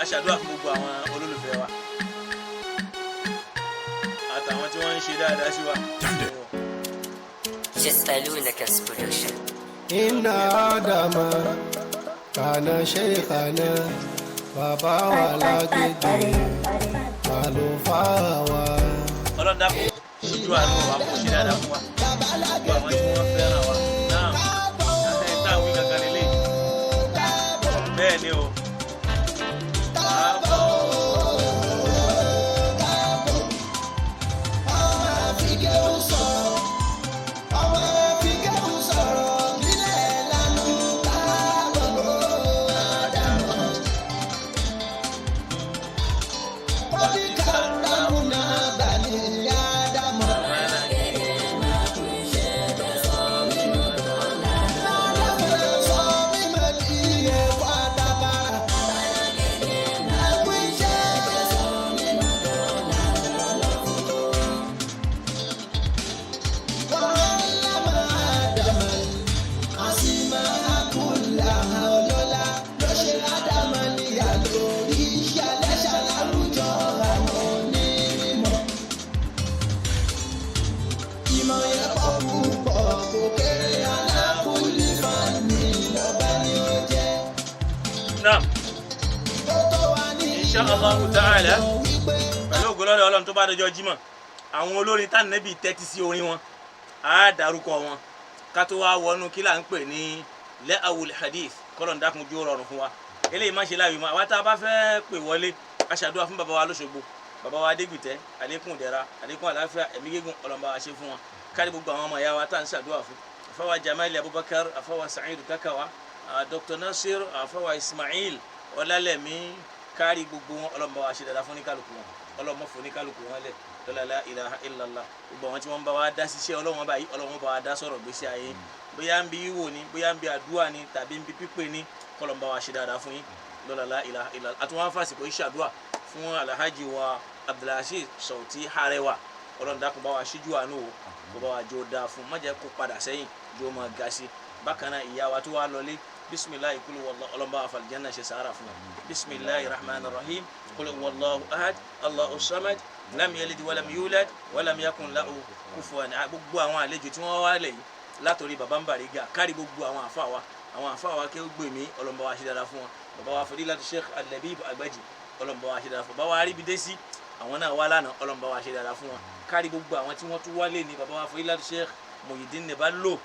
a ṣàdúrà fún gbogbo àwọn olólùfẹ́ wa àtàwọn tí wọ́n ń ṣe dáadáa sí wa. يسألونك production. إن آدم كان شيخنا bàbá wa lágége àlùfáà wa. Ọlọ́run dákun ṣojú àánú wa kó ṣe dáadáa fún wa gbogbo àwọn tí wọ́n fẹ́ràn wa náà ẹ̀ tá àwọn kankan lélẹ̀ bẹ́ẹ̀ ni o. Naam, insha Allahu ta'ala, pẹ̀lú ògo lọ́dọ̀ Ọlọ́run tó bá dọjọ́ Jímọ̀, àwọn olórin tá nẹ́bí tẹ́tí sí orin wọn á dárúkọ wọn ká tó wá wọnú kí là ń pè ní lẹ́awul hadith. Kọ́lọ̀ ń dákun jó rọrùn fún wa, eléyìí má ṣe láàyò mọ́. Àwa tá a bá fẹ́ pè wọlé, a ṣàdúrà fún bàbá wa lóṣogbo, bàbá wa Adégbìtẹ́, àlékún ìdẹ̀ra, àlékún àlàáfíà, ẹ̀mí gígùn Ọlọ́run bá wa ṣe fún wọn. Kárí gbogbo àwọn ọmọ ìyá wa tá à ń ṣàdúrà fún, àfáwà Jamali Abubakar, àfáwà Sa'idu Kakawa, Dr. Nasir, àfáwà Ismail Ọlálẹ̀mí, kárí gbogbo wọn Ọlọ́run bá wa ṣe dáadáa fún ní kálukú wọn, Ọlọ́run má fún ní kálukú wọn lẹ̀ lọ́la la ilaha illallah. Gbogbo àwọn tí wọ́n bá wa dá ṣiṣẹ́ Ọlọ́run báyìí, Ọlọ́run bá wa dá sọ̀rọ̀ gbèsè ayé, bóyá ń bi wíwò ni, bóyá ń bi àdúrà ni, tàbí ń bi pípé ni, kọ́lọ́n bá wa ṣe dáadáa fún yín lọ́la la ilaha illallah. Àti wọn fàṣìkò yìí ṣàdúrà fún Alhaji wa Abdulaziz Sauti Harewa, Ọlọ́run dákun bá wa ṣíjú àánú o, kó bá wa jó dáa fún, má jẹ́ kó padà sẹ́yìn, jó máa ga sí. Bákan náà ìyá wa tó wá lọlé, bisimilahi kulu wallahu, Ọlọ́run bá wa fàlìjánná ṣe sàárà fún wa. Bisimilahi rahman rahim, kulu wallahu ahad, allahu samad, lam yalid walam yulad walam yakun lahu kufuwan. Gbogbo àwọn àlejò tí wọ́n wá lẹ̀ yìí látòrí baba ń Bariga, kárí gbogbo àwọn àfa wa, àwọn àfa wa kí ó gbè mí, Ọlọ́run bá wa ṣe dáadáa fún wọn. Baba wa Fadilatu Sheikh Al-Labib Agbaji, Ọlọ́run bá wa ṣe dáadáa fún wọn. Baba wa Aribidesi, àwọn náà wá lánàá, Ọlọ́run bá wa ṣe dáadáa fún wọn. Kárí gbogbo àwọn tí wọ́n tún wálé ní baba wa Fadilatu Sheikh Muhyiddin Bello,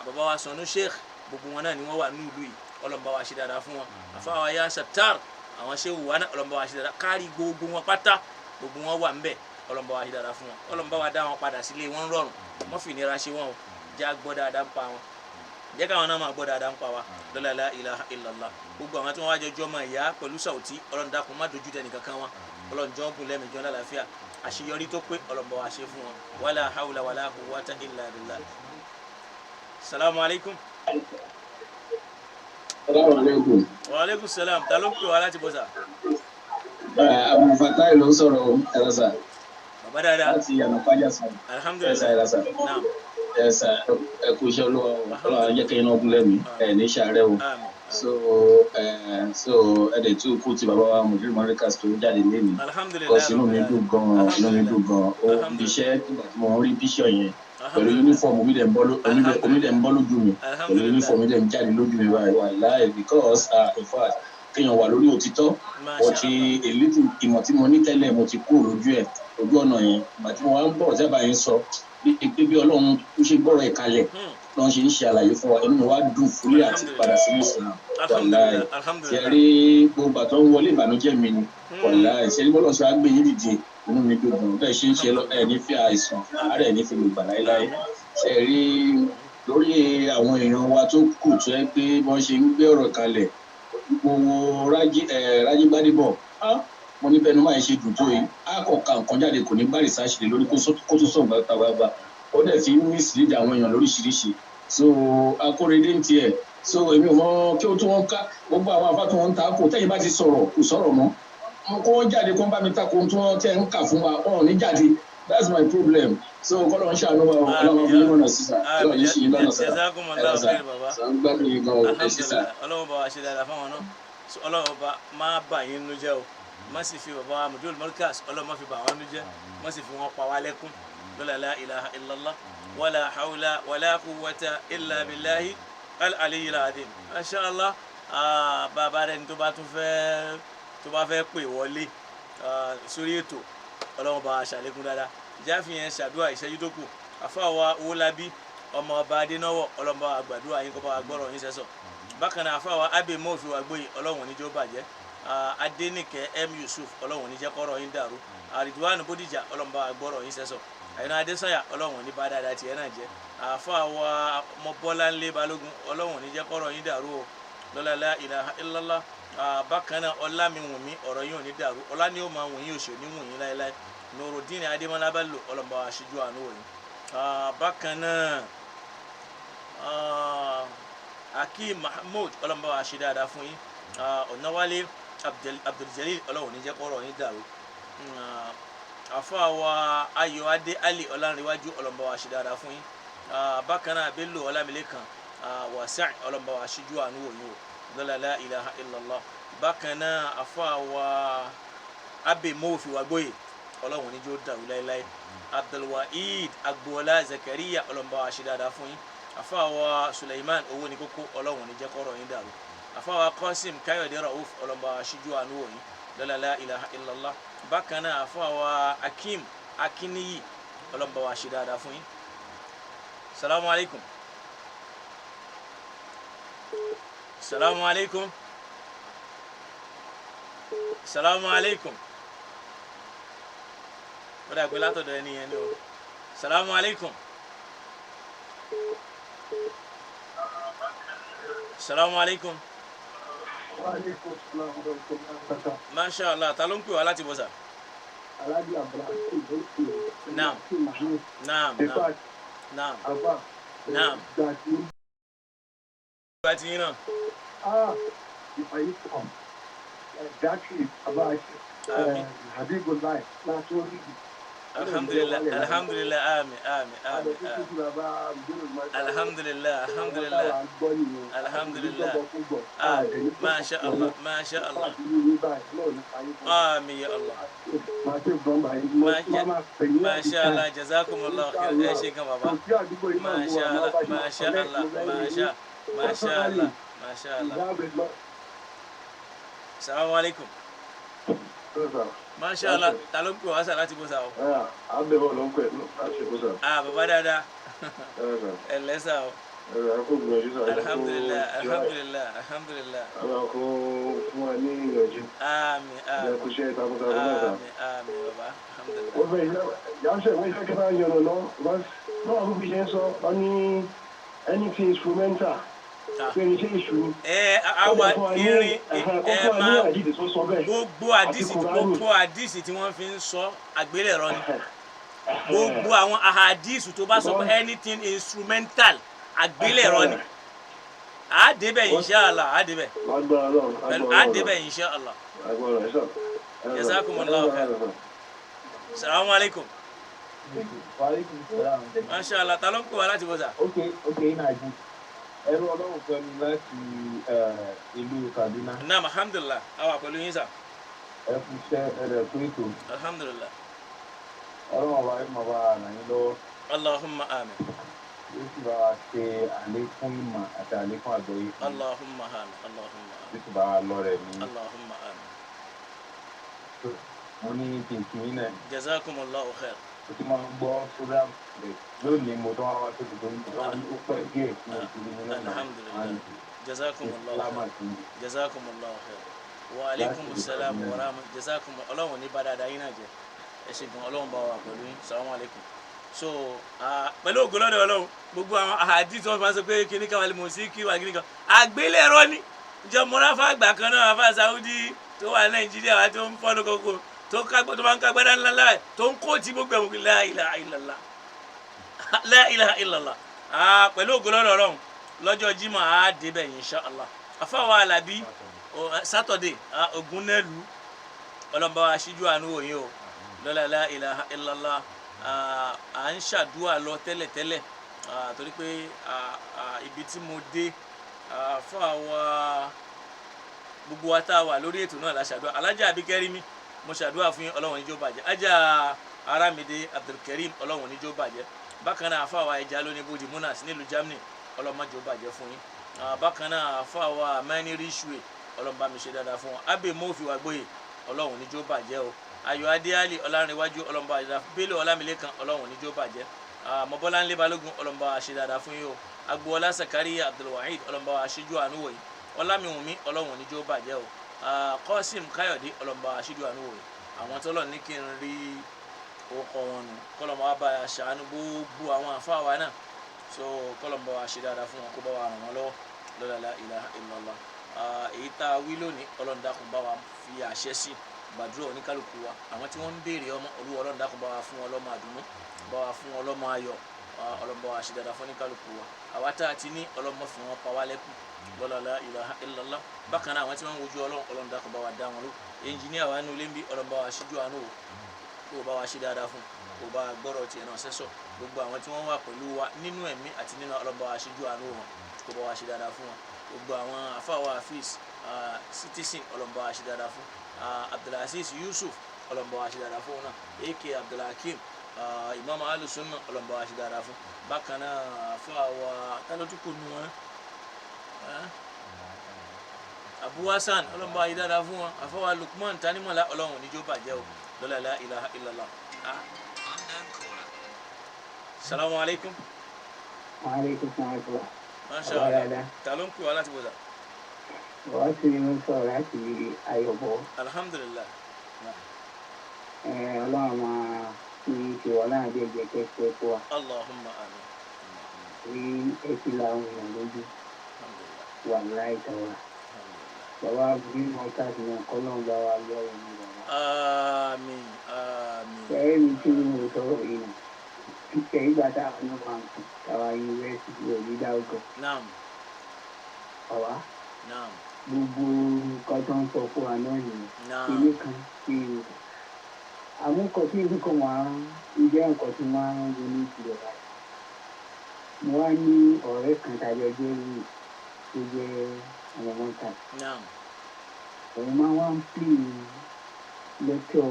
baba wa Sanu Sheikh, gbogbo wọn náà ni wọ́n wà ní ìlú yìí, Ọlọ́run bá wa ṣe dáadáa fún wọn. Àfa wa ya Sattar, àwọn ṣé wà náà, Ọlọ́run bá wa ṣe dáadáa. Kárí gbogbo wọn pátá, gbogbo wọn wà ńbẹ̀. Ọlọ́run bá wa ṣe dáadáa fún wọn, Ọlọ́run bá wa dá wọn padà sílé wọn rọrùn, wọ́n fi ìnira ṣe wọn o, jẹ́ á gbọ́ dáadáa ń pa wọn, jẹ́ káwọn náà máa gbọ́ dáadáa ń pa wa. Lọ́la la ilaha illallah. Gbogbo àwọn tí wọ́n wá jọjọ́ máa yá pẹ̀lú Sauty, Ọlọ́run dákun má dojú tẹnì kankan wọn, Ọlọ́run jọ́ gùn lẹ́mìí jọ́ lálàáfíà, àṣeyọrí tó pé Ọlọ́run bá wa ṣe fún wọn. Wala hawla wala quwwata illa billah. Salamu alaykum. Salamu alaikum. Wa aleykum salam. Ta ló ń pè wá láti bọ́sà? Abu Fatai ló ń sọ̀rọ̀, ẹ̀rọ sà. Bàbá dáadáa. Láti Ànàpájà sà. Alhamdulilayi. Ẹ̀sà ẹ̀rọ sà. Naam. Ẹ̀sà ẹ kú iṣẹ́ olúwa o. Ọlọ́run á jẹ́ kẹ́yìn náà gúnlẹ̀ mí. Ẹ̀ ní sàárẹ̀ o. So so ẹ dẹ̀ tún kú ti bàbá wa Mudir Markaz tó jáde lénìí. Alhamdulilayi. Kọ́sí inú mi dùn gan-an, inú mi dùn gan-an. Ó iṣẹ́ nígbà tí mo rí píṣọ̀ yẹn pẹ̀lú yúnífọ̀mù omi dẹ̀ ń bọ́ lójú mi, pẹ̀lú yúnífọ̀mù mi dẹ̀ ń jáde lójú mi báyìí, wàláhì, because in fact kéèyàn wà lórí òtítọ́ ọtí èlé ìmọ̀ tí mo ní tẹ́lẹ̀ mo ti kúrò lójú ẹ̀ ojú ọ̀nà yẹn. Ìgbà tí mo wá ń bọ̀ sábà yẹn sọ bí pé bí Ọlọ́run tó ṣe gbọ́rọ̀ ẹ̀ kalẹ̀ lọ́n ṣe ń ṣe àlàyé fún wa, inú mi wá dùn fúlẹ̀ àti padà sí Islam, wàláhì. Ṣe rí gbogbo àtọ́ ń wọlé ìbànújẹ́ mi ni, wàláhì. Ṣe rí bọ́lọ̀ ṣe wá gbé yín dìde, inú mi dùn gan bẹ́ẹ̀ ṣe ń ṣe ẹ ní fi àìsàn àárẹ̀ ní fi gbogbo láéláé. Ṣe rí lórí àwọn èèyàn wa tó kù tó yẹ pé wọ́n ṣe ń gbé ọ̀rọ̀ kalẹ̀, gbogbo Rájí Gbádébọ̀, mo ní bẹ́ẹ̀ ni máa ṣe dùn tó yìí, á kọ̀ ka nǹkan jáde kò ní bá rìsáàṣì lé lórí kó tó sọ̀rọ̀ gbàgbàgbà, ó dẹ̀ fi ń mislead àwọn èèyàn lóríṣiríṣi. So Akóredé ń tiẹ̀, so èmi ò mọ kí ó tún wọn ká gbogbo àwọn afá tí wọ́n ń ta kò tẹ́yìn bá ti sọ̀rọ̀ kò sọ̀rọ̀ mọ́, kó wọ́n jáde kó ń bá mi takò tí wọ́n tẹ́ ń kà fún wa, wọn ò ní jáde. That's my problem. So kọ́lọ́ ń ṣàánú wa, ọlọ́run fi yín mọ̀nà sísà, ọlọ́run yìí ṣì yín lọ́nà sísà, ẹ̀rọ sà sà ń gbádùn yín gan o, ẹ ṣé sà. Ọlọ́run bá wa ṣe dáadáa fáwọn náà, ọlọ́run bá má bà yín nínú jẹ́ o, má sì fi bàbá wa Mudir Markaz, ọlọ́run má fi bà wọ́n nínú jẹ́, má sì fi wọ́n pa wá lẹ́kún. Lọ́la la ilaha illallah wala hawla wala quwwata illa billahi al-aliyyil azim. Masha Allah, bàbá rẹ̀ ní tó bá tún fẹ́ tó bá fẹ́ pè wọlé sórí ètò, ọlọ́run bá wa ṣàlékún dáadáa. Ìjáfihàn ṣàdúrà ìṣẹ́jú tó kù. Àfáàwá Owólabí ọmọ ọba Adénáwọ̀, ọlọ́run bá wa gbàdúrà yín kó bá wa gbọ́rọ̀ yín sẹ́sọ̀. Bákan náà àfáàwá Abbey Mọ́ọ̀fì wa gbóyè, ọlọ́run oníjó bàjẹ́. Adéníkẹ́ M Yusuf, ọlọ́run oníjẹ́ kọ́rọ̀ yín dàrú. Àrídùwánu Bódìjà, ọlọ́run bá wa gbọ́rọ̀ yín sẹ́sọ̀. Àyìnà Adésànyà, ọlọ́run ní bá dáadáa tiẹ̀ náà jẹ́. Àfáàwá Mọ́bọ́láńlé Balógun, ọlọ́run oníjẹ́ kọ́rọ̀ yín dàrú o, lọ́la la ilaha illallah. Bákan náà Ọlámiwùnmí, ọ̀rọ̀ yín ò ní dàrú, ọlá ni ó máa wùn yín, òṣè ní wùn yín láéláé. Nurudeen Adémọ́lá Bello, ọlọ́mọba aṣíjú àánú wòye. Bákan náà Akeem Mahmood, ọlọ́mọba aṣí dáadáa fún yín. Ọ̀nàwálé Abduljalil, ọlọ́run ní jẹ́ kọ́rọ̀ yín dàrú. Àfọwà Ayọ̀adé Ali Ọlánrewájú, ọlọ́mọba aṣí dáadáa fún yín. Bákan náà Bello Ọlámilékan Wasiu, ọlọ́mọba aṣíjú àánú wòye o, lọ́la la ilaha illallah. Bákan náà àfọwà Abbey Mọ́ọ̀fì wàgbóyè, ọlọ́run ní jó dàrú láéláé. Abdulwaheed Agboola Zakariya, ọlọ́mọba wa ṣe dáadáa fún yín. Àfàwà Suleiman owó ní kókó, ọlọ́run ní jẹ́ kọ́rọ̀ yín dàrú. Àfàwà Qasim Káyọ̀dé Rauf, ọlọ́mọba wa ṣíjú àánú wò yín, lọ́la la ilaha illallah. Bákan náà àfàwà Akeem Akínníyì, ọlọ́mọba wa ṣe dáadáa fún yín. Salamu alaykum. Salamu alaykum. Salamu alaykum. Ó dà pé látọ̀dọ̀ ẹni yẹn ni o. Salamu alaykum. Salamu alaykum. Masha Allah, ta ló ń pè wá láti bọ́sà? Naam. Naam. Naam. Naam. Naam. Ìgbà tí yín náà. Alhamdulillah, alhamdulillah, amin, amin, amin, amin. Alhamdulillah, alhamdulillah, alhamdulillah. Amin. Masha Allah, masha Allah. Amin ya Allah. Masha Allah, jazakumullah khair. Ẹ ṣé gan baba. Masha Allah, masha Allah, masha, masha Allah, masha Allah. Assalamu alaikum. Masha Allah, ta ló ń pè wá sà láti bó sa o. Abẹ́wọ̀ ló ń pè láti bó sa. Ah, bàbá dáadáa. Ẹ ǹlẹ́ sà o. Ẹ kò gbìyànjú sà. Alhamdulillah, alhamdulillah, alhamdulillah. Àwọn kò fún wa ní ìyànjú. Àmín, àmín. Ẹ kú iṣẹ́ takuntakun náà sà. Àmín, àmín bàbá. Alhamdulillah. Wọ́n fẹ́ yàtọ̀ wọ́n fẹ́ kí wọ́n yànnà náà because náà wọ́n fi ṣe ń sọ wọ́n ní anything instrumental pé ní ṣé èṣù ni. Ẹ àwa irin ẹ máa gbogbo àdìsí, gbogbo àdìsí tí wọ́n fi ń sọ àgbélẹ̀rọ ni. Gbogbo àwọn àhàdìsí tó bá sọ pé anything instrumental, àgbélẹ̀rọ ni. À débẹ̀ inshallah, à débẹ̀ pẹ̀lú, à débẹ̀ inshallah. Jazakumullahu khair. Salamu alaykum. Waaleykum salaam. Mashallah, ta ló ń pè wá láti bọ́sà? Ok, Nàìjí. Ẹrú Ọlọ́run kan ni láti ìlú Kaduna. Naam, alhamdulillah, àwa pẹ̀lú yín sà. Ẹ kú iṣẹ́ ẹ̀rẹ̀ fún ètò. Alhamdulillah. Ọlọ́run ọba yóò máa bá a ràn yín lọ́wọ́. Allahumma amin. Yóò sì bá wa ṣe àlékún ìmọ̀ àti àlékún àgbọ́yé. Allahumma amin. Allahumma amin. Yóò sì bá wa lọ́rẹ̀ ní. Allahumma amin. Mo ní kí n kí yín náà. Jazakumullahu khair. Mo ti máa ń gbọ́ program rẹ̀ lónìí, mo tún wá wá tó tuntun ní ó pẹ́ díẹ̀ tí mo ti rí nínú náà. Alhamdulillah. Jazakumullahu khair. Jazakumullahu khair. Wa aleykum salaam wa rahmat. Jazakum, Ọlọ́run ní bàdàdà yín náà jẹ. Ẹ ṣe gan, Ọlọ́run bá wà pẹ̀lú yín. Salamu aleykum. So pẹ̀lú ògo lọ́dọ̀ Ọlọ́run, gbogbo àwọn àhàdí tí wọ́n fi máa ń sọ pé kíní kan wà lè mọ̀ sí kí wà kíní kan, àgbélẹ̀rọ ni. Ǹjẹ́ mọ́ráfà àgbà kan náà, àfà Saudi tó wà Nàìjíríà wa, tó ń fọ́nù kókó, tó máa ń kágbádá ńlá ńlá, tó ń kó tí gbogbo ẹ̀wọ̀n, la ilaha illallah, la ilaha illallah. Pẹ̀lú ògo lọ́dọ̀ Ọlọ́run, lọ́jọ́ Jímọ̀ á débẹ̀ insha Allah. Àfàwọ̀ Alábí Sátọ̀dẹ̀ Ogunnẹ́lu, ọlọ́mọba wa ṣíjú àánú òyìn o, lọ́la la ilaha illallah. À ń ṣàdúrà lọ tẹ́lẹ̀tẹ́lẹ̀ torí pé ibi tí mo dé fún àwa gbogbo wa tá a wà lórí ètò náà la ṣàdúrà. Alájà Abikẹ́rímì, mo ṣàdúrà fún yín, Ọlọ́run níjó bàjẹ́. Ajá Arámidé Abdulkareem, Ọlọ́run níjó bàjẹ́. Bákan náà, àfàwà ẹja lónìí bòdì Munas nílùú Germany, ọlọ́mọdé ó bàjẹ́ fún yín. Bákan náà, àfàwà mẹ́ni ríṣùwẹ̀, Ọlọ́run bá mi ṣe dáadáa fún wọn. Abe mọ́ọ̀fì wà gbóyè, Ọlọ́run níjó bàjẹ́ o. Ayọ̀ Adéálì Ọlárìnwájú, Ọlọ́run bá ṣe dáadáa. Bello Ọlámilékan, Ọlọ́run níjó bàjẹ́. Mọ̀bọ́láńlé Balógun, Ọlọ́run bá ṣe dáadáa fún yín o. Agboola Sakariya Abdulwaheed, Ọlọ́run bá ṣíjú àánú wòye. Ọlámiwùnmí, Ọlọ́run níjó bàjẹ́ o. Qasim Káyọ̀dé, Ọlọ́run bá ṣíjú àánú wòye. Àwọn tọ́lọ̀ ní kí n rí orúkọ wọn nù, kọ́lọ́mọ wa bá a ṣàánú gbogbo àwọn àfáà wa náà. So kọ́lọ́mọ wa ṣe dáadáa fún wọn, kó bá wa ràn wọ́n lọ́wọ́, lọ́la la ilaha illallah. Èyí tá a wí lónìí, Ọlọ́run dákun bá wa fi àṣẹ sí gbàdúrà oníkálukú wa. Àwọn tí wọ́n ń béèrè ọmọ, Olúwa Ọlọ́run dákun bá wa fún wọn lọ́mọ àdùnnú, bá wa fún wọn lọ́mọ ayọ̀. Ọlọ́run bá wa ṣe dáadáa fún oníkálukú wa. Àwa tá a ti ní, Ọlọ́run fún wọn pa wá lẹ́kùn, lọ́la la ilaha illallah. Bákan náà, àwọn tí wọ́n ń wojú Ọlọ́run, Ọlọ́run dákun bá wa dá wọn ló. Ẹnjìníà wa nínú ilé ń bí, Ọlọ́run bá wa ṣíjú àánú wò, kó o bá wa ṣe dáadáa fún, kó o bá wa gbọ́rọ̀ tiẹ̀ náà sẹ́sọ̀. Gbogbo àwọn tí wọ́n wà pẹ̀lú wa nínú ẹ̀mí àti nínú, Ọlọ́run bá wa ṣíjú àánú wọn, kó o bá wa ṣe dáadáa fún wọn. Gbogbo àwọn afáwa afis citizen, Ọlọ́run bá wa ṣe dáadáa fún. Abdulaziz Yusuf, Ọlọ́run bá wa ṣe dáadáa fún náà. Ak Abdulhakeem Imam Alusunna, Ọlọ́run bá wa ṣe dáadáa fún. Bákan náà, afáwa tálọ́tùkù nu wọn, Abu Hasan, Ọlọ́run bá wa ṣe dáadáa fún wọn. Afáwa Lukman Tanimola, Ọlọ́run níjó bàjẹ́ o, lọ́la la ilaha illallah. Salamu alaykum. Wa aleykum salaam. Masha Allah, ta ló ń pè wá láti bọ̀dà? Wọ́n sì ń sọ̀rọ̀ láti Ayọ̀bọ̀. Alhamdulillah. Ọlọ́run máa fi tiwọ́ náà jẹ́jẹ́ kẹ́kẹ́ fún wa. Allahumma amin. Rí etí làwọn èèyàn lójú. Wà láì tọ́ra. Bàbá bí wọn káàdì náà kọ́ lóun bá wa lọ ẹni bàbá. Àmín, àmín. Ṣé mi tí mo sọ̀rọ̀ yìí nà? Ṣé ìgbà táwọn náà máa ń sùn táwa yunifásitì òní dárúkọ? Naam. Bàbá. Naam. Gbogbo nǹkan tó ń sọ fún wa náà nìyẹn. Naam. Ilé kan sí i. Àwọn nǹkan tí nǹkan máa ń jẹ́ nǹkan tí máa ń ronú jùlọ báyìí. Mo wá ní ọ̀rẹ́ kan tàbí ọjọ́ yìí tó jẹ́ ọmọ mọ́ta. Naam. Òun máa wá ń pè lẹ́tọ̀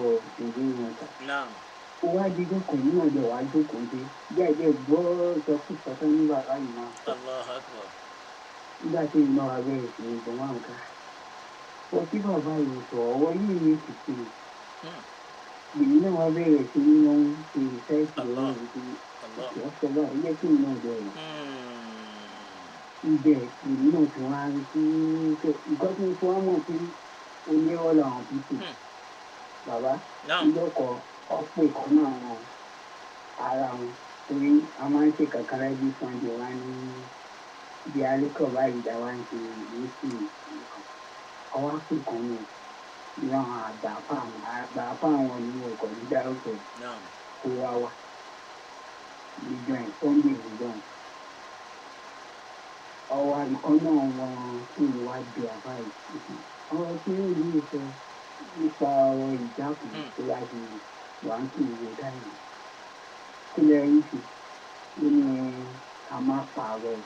ìwé mọ́ta. Naam. Ó wá di jókòó ní ọjọ́ wa jókòó dé. Díẹ̀díẹ̀ gbọ́ sọkúsọ tó ní bàbá yìí máa sọ. Allahu akbar. Nígbà tí ìmọ̀ wa bẹ̀rẹ̀ sí ní gbọ̀n máa ń ká. Wọ́n tí bàbá yìí sọ ọwọ́ yìí ní kìkì. Èmi náà wá bẹ̀rẹ̀ sí ní wọ́n ń ṣe ìfẹ́ẹ̀sì lọ́wọ́ wípé ìyá sọ báyìí jẹ́ kí ìmọ̀ ọ̀dọ̀ rẹ̀. Ibẹ̀ èmi náà ti wá rí sí nǹkan tí mo fi wá mọ̀ pé onírọ́ làwọn pípò. Bàbá, ìlọ́kọ̀ Ọ̀pọ̀ ìkan náà wọn ara wọn torí a máa ń ṣe kankan lẹ́bí Sunday wá ní ibi alẹ́kọ̀ọ́ báyìí dá wá ń ṣe ìwésì nìkan. Ọwọ́ àpè kan náà ní àwọn àgbà fáwọn àgbà fáwọn ní ọkọ̀ ní dárúkọ kó wá wá níjọ́ ẹ̀ Sunday níjọ́ ẹ̀. Ọwọ́ ìkan náà wọn kí ni wá bí àbá yìí. Ọ̀rọ̀ tí ó yí sọ nípa ọ̀rọ̀ ìjákùn tó wá di wà ń kí ìwé dáhùn. Kí lẹ rí sí? Ó ní ká má pààrọ̀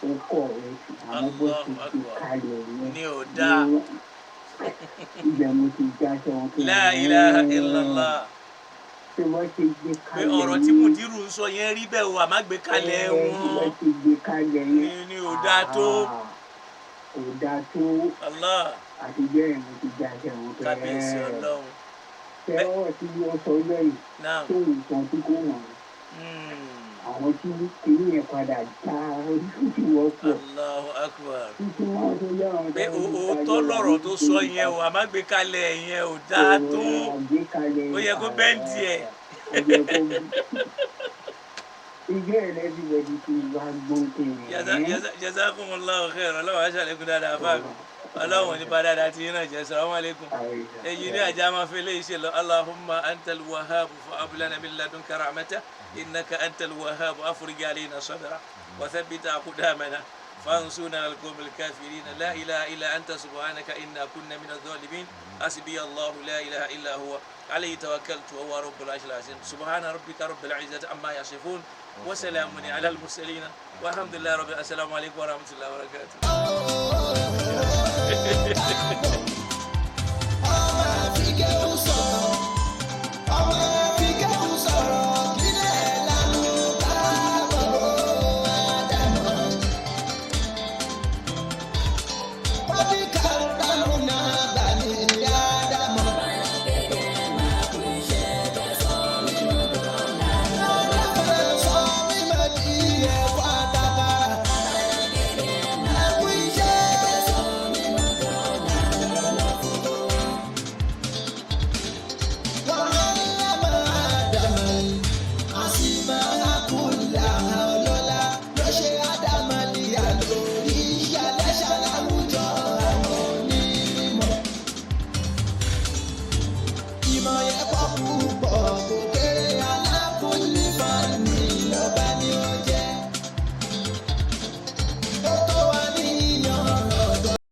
ó kọ̀ rẹ̀ sí àmọ́ bó ti fi kalẹ̀ yẹn ní ò dáa. Ibẹ̀ mo ti já sọ wọn pé La ilaha illallah. Pé wọ́n ṣe gbé Pé kalẹ̀ ọ̀rọ̀ tí mùdírù ń sọ yẹn rí bẹ́ẹ̀ o, àmọ́ gbé kalẹ̀ wọn wọn ṣe gbé kalẹ̀ yẹn ní ò dáa tó. Kò dáa tó. Allah. Àti bẹ́ẹ̀ mo ti já sọ wọn pé Kábíyèsí Ọlọ́run. Tẹ́wọ́ tí wọ́n sọ lẹ́yìn tó nǹkan tí kò wọ̀n àwọn tí kìíní yẹn padà já ojú wọn pọ̀. Allahu akbar. Títí wọn tó yá àwọn Pé òótọ́ lọ̀rọ̀ tó sọ yẹn o, àmọ́ gbé kalẹ̀ yẹn ò dáa tó. Ó yẹ kó bẹ́ǹdì ẹ̀. Ìjọ ẹ̀ lẹ́bíbẹ̀dì ti wá gbọ́n kiri. Jazakumullahu khairan. Ọlọ́run á ṣàlékún dáadáa fáàmì. Ọlọ́run ní bá dáadáa tí yín náà jẹ́. Assalamu alaikum. Èyí ní àjà máa fi léyìí ṣe lọ. Allahumma antal wahhab fa hab lana min ladunka rahmatan innaka antal wahhab afrij alayna sabra wa thabbit aqdamana fansurna alal qawmil kafirin. La ilaha illa anta subhanaka inna kunna minadh dhalimin. Hasbi Allahu la ilaha illa huwa alayhi tawakkaltu wa huwa rabbul arshil azim. Subhana rabbika rabbil izzati amma yasifun wa salamun ala al mursalin walhamdulillahi rabbil. Assalamu alaikum wa rahmatullahi wa barakatuh.